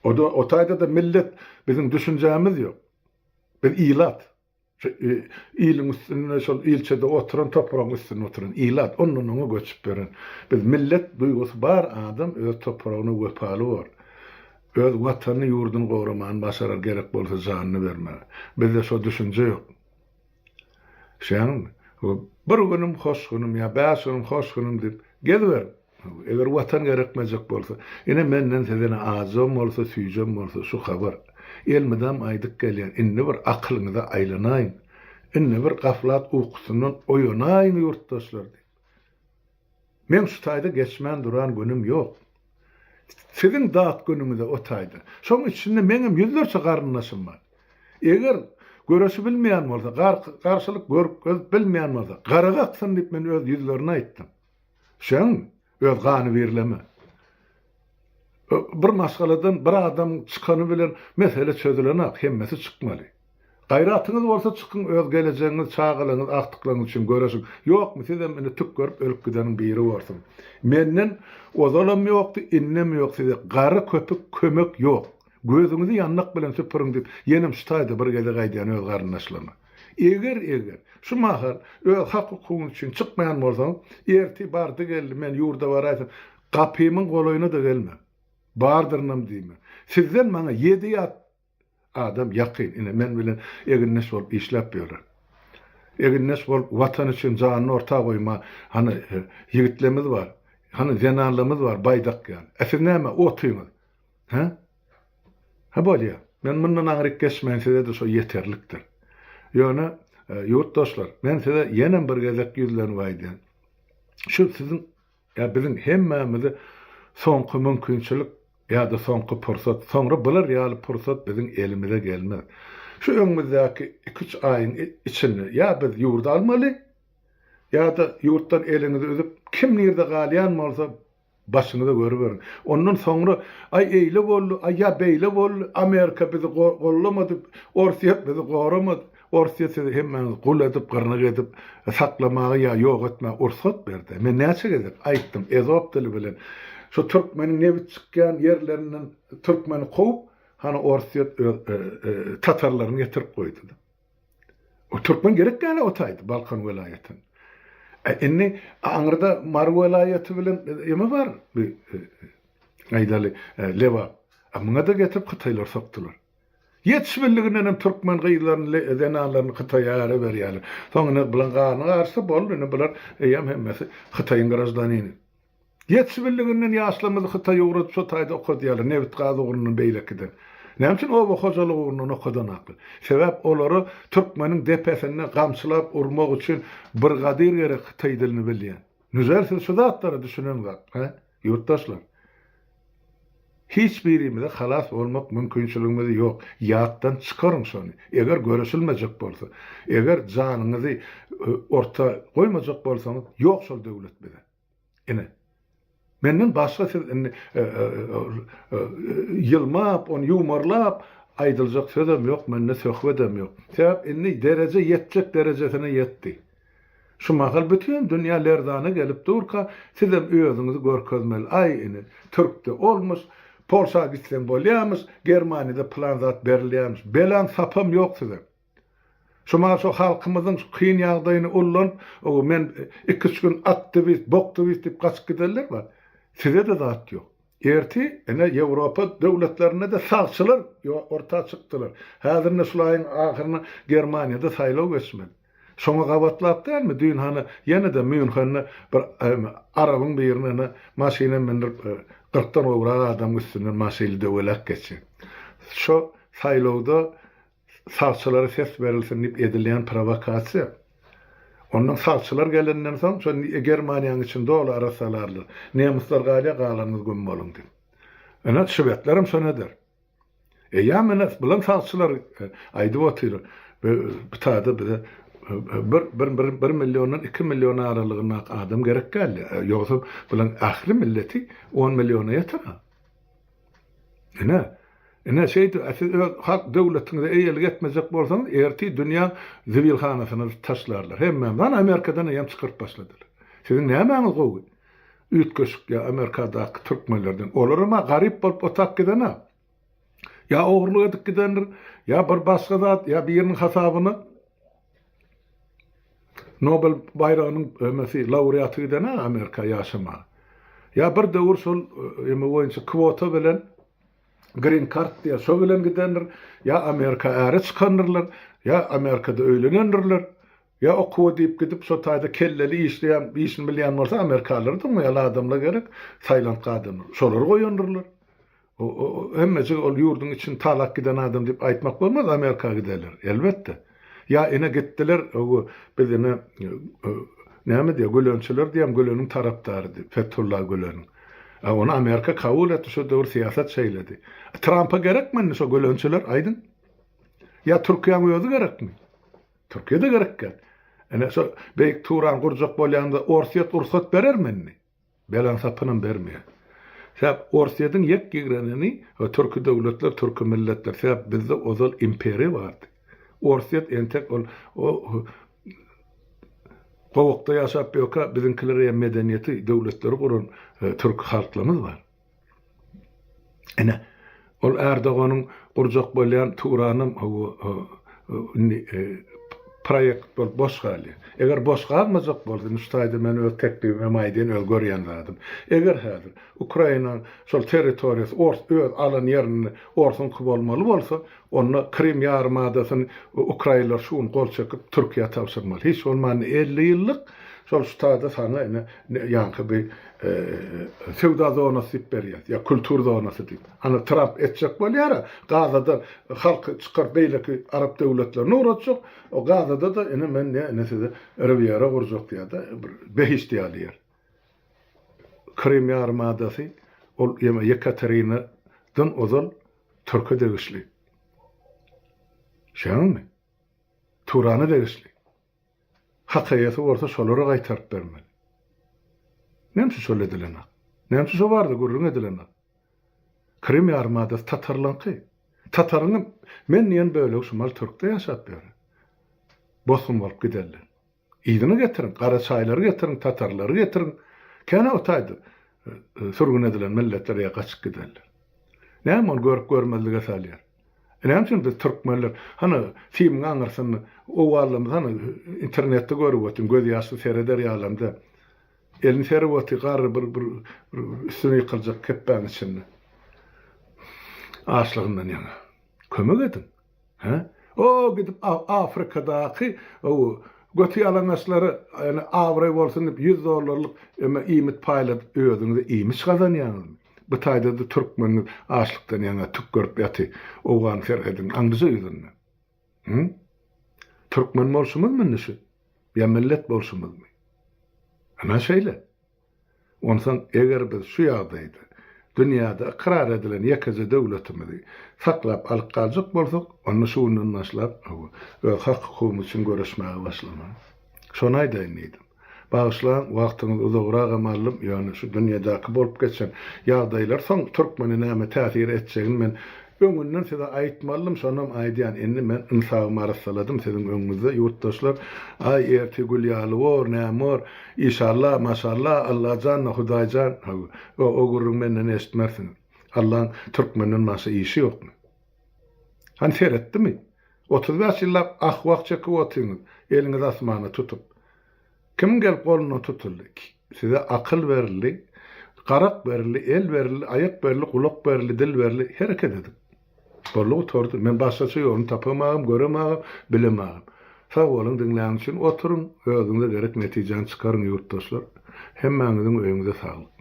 O-da o taýda-da millet biziň düşünjämiz ýok. Biz ilat. Şu iliň üstünde, şol ilçede oturan, topragyň üstünde oturan ilat, ondan oňa göçüp ýören. Biz millet duýgusy bar adam öz topragyna wepaly bor. Öz watanyny, ýurduny goramany başarar, gerek bolsa janyny bermäge. Bizde şo düşünje ýok. Şeňmi? Bir günüm hoş günüm ýa bäş günüm hoş günüm diýip geziber. Eger watan gerekmejek bolsa, ine menden size ine ajam bolsa, süýjem bolsa şu habar. Elmydam aýdyp gelýän, indi bir akylyňyza aýlanaýyň. Indi bir gaflat ukusyndan oýanaýyň ýurtdaşlar diýip. Meň şu taýda geçmän duran günüm ýok. Siziň dat günüňize o taýda. Şoň içinde meňem ýüzlerçe garyndaşym bar. Eger göreşi bilmeýän bolsa, garşylyk görkezip bilmeýän bolsa, gara gaksyn diýip men öz ýüzlerine aýtdym. Şeň öz gany birleme. Bir maşgaladan bir adam çykany bilen mesele çözülenak, hemmesi çykmaly. Gaýratyňyz bolsa çykyň öz gelejegiňiz, çagalaryňyz, agtyklaryňyz üçin göreşiň. Ýokmy sizem indi tük görüp ölüp gideniň biri borsuň. Menden ozalam ýokdy, indem ýok size gara köpük kömek ýok. Gözüňizi ýandak bilen süpüriň diýip ýenem şu taýda bir gezek aýdýan öz garyndaşlaryma. Eger eger şu mahal öz hak hukugyňyz üçin çykmaýan bolsaňyz, ertir bardy geldi men ýurda baraýsam gapymyň golaýyna-da gelmäň. Bardyrynam diýmäň. Sizden maňa ýedi ýat adam ýakyn ine men bilen egindeş bolup işläp ýörler. Egindeş bolup watan üçin janyny orta goýma hany ýigitlerimiz bar. Hany zenanlarymyz bar baýdak ýaly. E siz näme otyňyz? Hä? Hä bolýa. Men mundan aňryk geçmäýin size-de şo ýeterlikdir. Ýöne, ýurtdaşlar, men size ýenem bir gezek ýüzlenip aýdýan. Şu siziň ýa biziň hemmämize soňky mümkinçilik ýa-da soňky pursat, soňra bular ýaly pursat biziň elimize gelmez. Şu öňümizdäki iki-üç aýyň içinde ýa biz ýurdy almaly, ýa-da ýurtdan eliňizi üzüp, kim nirde galýan bolsa, Başyňyza görüberiň. Ondan soňra, aý eýle boldy, aý ýa beýle boldy, Amerika bizi gollamady, Orsýet bizi goramady. Orsýet sizi hemmäňizi gul edip, gyrnak edip saklamaga ýa ýok etmäge ursat berdi. Men näçe gezek aýtdym, ezop dili bilen. Şu türkmeniň nebit çykýan ýerlerinden türkmeni kowup, hany Orsýet öz tatarlaryny getirip goýdy. O türkmen gerek däl o taýda Balkan welaýatyn. E, indi aňyrda Mary welaýaty bilen eme bar, bir e, aýdaly e, Lebap. A muňa da getirip hytaýlar sokdular. Ýetişbildiginden hem türkmen gyzlaryny, zenanlaryny Hytaýa äre berýärler. Soň ine bulan gany garyşsa boldy, ine bular eýýäm hemmesi Hytaýyň graždanini. Ýetişibildiginden ýaşlarymyzy Hytaýa ugradyp şo taýda okadýarlar, nebit-gaz ugrundan beýlekiden. Näme üçin oba hojalygy ugrundan okadanaklar? Sebäp olara türkmeniň depesinde gamçylap urmak üçin brigadir gerek hytaý dilini bilýän. Nužel siz şu zatlara düşüneňzok, hä, ýurtdaşlar? Hiç birimize halas bolmak mümkinçiligimiz ýok. Ýatdan çykaryň şony. Eger göreşilmejek bolsa, eger janyňyzy orta goýmajak bolsaňyz, ýok şol döwlet bize. Ine. Menden başga siz indi ýylmap, ony ýuwmarlap aýdyljak sözem ýok, mende söhbedem ýok. Sebäp indi dereje ýetjek derejesine ýetdi. Şu mahal bütin dünýä lerzana gelip durka, sizem özüňizi görkezmeli. Aý, ine, türkde olmuş, Polşa gitseň bolýamyş, Germaniýada pylan zat berilýämiş. Belaň sapam ýok size. Şu mahal şu halkymyzyň şu kyn ýagdaýyny ullanyp, ow men iki-üç gün aktiwist, boktiwist diýip gaçyp gidenler bar. Size-de zat ýok. Ertir ine Ýewropa döwletlerinde-de sagçylar orta çykdylar. Häzir ine şul aýyň ahyrynda Germaniýada saýlaw geçmeli. Şoňa gabatlap dälmi düýn hany ýene-de Mýunhende bir arabyň birini ine maşyna mündirip kyrkdan gowrak adamyň üstünden maşyly döwelek geçýär. Şo. saýlawda sagçylara ses berilsin diýip edilýän prowokasiýa. Ondan sagçylar gelenden soň şo Germaniýanyň içini doly arassalarlar. Nemisler galýar, galanyňyz güm boluň diýip. Ine, şwedlerem şony eder. Eýýäm ine, bulam sagçylar aýdyp otyr. Bu taýda bize bir, bir, bir, bir milliondan 2 million aralygyndaky adam gerek geldi. Ýogsam bulaň ähli milleti 10 milliona ýeter. Ine, ine şeýdip, siz öz halk döwletiňize eýelik etmejek bolsaňyz, ertir dünýäň zibilhanasyna taşlarlar. Hemmämiz, ana Amerikadan eýýäm çykaryp başladylar. Siziň nämäňiz gowy? Üýtgeşik ýa Amerikadaky türkmenlerden. Olaram-a garyp bolup otap giden-a. Ýa ogurlyk edip gidendir, ýa bir başga zat, ýa biriniň hasabyna Nobel baýragynyň emesi laureaty giden-a Amerika ýaşamaga. Ýa bir döwür şol eme boýunça kwota bilen green kart diýýär, şo bilen gidendir, ýa Amerika äre çykandyrlar, ýa Amerikada öýlenendirler. Ýa okuwa diýip gidip şo taýda kelleli işleýän, işini bilýän bolsa amerikalylar ýaly adamlar gerek, saýlantgy adamlar. Şolary goýandyrlar. Hemmejik ol ýurduň içini talap giden adam diýip aýtmak bolmaz Amerika gidenler. Elbetde. Ýa ine gitdiler, biz ine näme diýýär, Gülençiler diýýän Güleniň tarapdary diýip, Fethullah Güleniň. A ony Amerika kabul etdi, şo döwür syýasat şeýledi. Trampa gerekmi indi şo Gülençiler, aýdyň? Ýa Türkiýäň özi gerekmi? Türkiýede gerek däl. Ine şo Beýik Turan gurjak bolýanda Orsýet rugsat berermi indi? Belaň sapynam bermeýär. Sebäp Orsýetiň ýek ýigreneni türki döwletler, türki milletler. Sebäp bizde ozal imperiýa bardy. Orsýet entek ol o gowakda ýaşap ýörkä biziňkiler ýa medeniýeti, döwletleri guran türki halklarymyz bar. Ine, ol Erdoganyň gurjak bolýan Turanam hawa indi proýekt bolup boş galýar. Eger boş galmajak bolsa, indi şu taýda men öz teklibimi hem aýdaýyn, öz görýän zadym. Eger häzir Ukrainanyň şol territoriýasy ors öz alan ýerinde orsuňky bolmaly bolsa, onda Krym ýarymadasyny ukrainler şu gün gol çekip Türkiýä tabşyrmaly. Hiç bolmanda 50 ýyllyk şol şu taýda saňa ine ýaňky bir söwda zonasy diýip berýär, ýa kultur zonasy diýip. Ana Tramp etjek bolýar-a, Gazada halky çykaryp beýleki arap döwletlerine ugratjak, o Gazada-da ine men ne ine size Riwýera gurjak diýýär-de, bir behişt ýaly ýer. Krym ýarymadasy ol ýa Ýekaterinadan ozal türke degişli. Şeýdemi? Turana degişli. Hak eýesi bolsa şolara gaýtaryp bermeli. Näme üçin şol edilenok? Näme üçin şo barada gürrüň edilenok? Krym ýarymadasy tatarlaňky. Tataryňam men diýen bölegi şumal türkde ýaşap ýör. Bosgun bolup gidenler. Yzyna getiriň, garaçaýlary getiriň, tatarlary getiriň. Kän o taýda sürgün edilen milletler ýa gaçyp gidenler. Näme ony görüp görmezlige salýar? Näme üçin biz türkmenler hany simiň aňyrsynda owalymyz hany internetde görüp otyryn göz ýaşly sereder ýalam däl. Elini serip otyr garry bir bir üstüne ýykyljak kepbäň içinde. Açlygyndan ýaňa. Kömek ediň. Hä? O gidip Afrikadaky o göti ýalaňaçlara ýani abraý bolsun diýip 100 dollarlyk eme iýmit paýladyp özüňize iýmiş gazanýaňyzmy? Bu taýda-da türkmeniňiz açlykdan ýaňa tükgerip ýaty owgan serhediniň aňryja ýüzünde. Hü? Türkmen bolşumyzmy indi şu? Ýa millet bolşumyzmy? Ana şeýle. Onsoň eger biz şu ýagdaýda dünýäde ykrar edilen ýekeje döwletimizi saklap alyp galjak bolsak, onda şu günden başlap, hawa, öz hak-hukugymyz üçin göreşmäge başlamaly. Şony aýdaýyn diýdim. Bagyşlaň, wagtyňyzy uzagragam aldym, ýöne şu dünýedäki bolup geçen ýagdaýlar soň türkmene näme täsir etjegini men Öňünden size aýtmalydym, şonam aýdýan, indi men ynsabymy arassaladym siziň öňüňizde, ýurtdaşlar, aý, ertir gül ýaly bor, näme bor, işalla, maşalla, Allajan-da, Hudaýjan, hawa, ýok, o gürrüňi menden eşitmersiňiz. Allaň türkmenden başga işi ýokmy? Hany seretdimi? 35 ýyllap ah-wah çekip otyňyz, eliňizi asmana tutup. Kimiň gelip golundan tutuldy? Size akyl berildi, garak berildi, el berildi, aýak berildi, gulak berildi, dil berildi, hereket ediň. Boldy gutardy. Men başgaça ýoluny tapamagam, göremagam, bilemagam. Sag boluň diňläniň üçin. Oturyň, özüňize gerek netijäni çykaryň ýurtdaşlar. Hemmäňiziň öýüňize saglyk.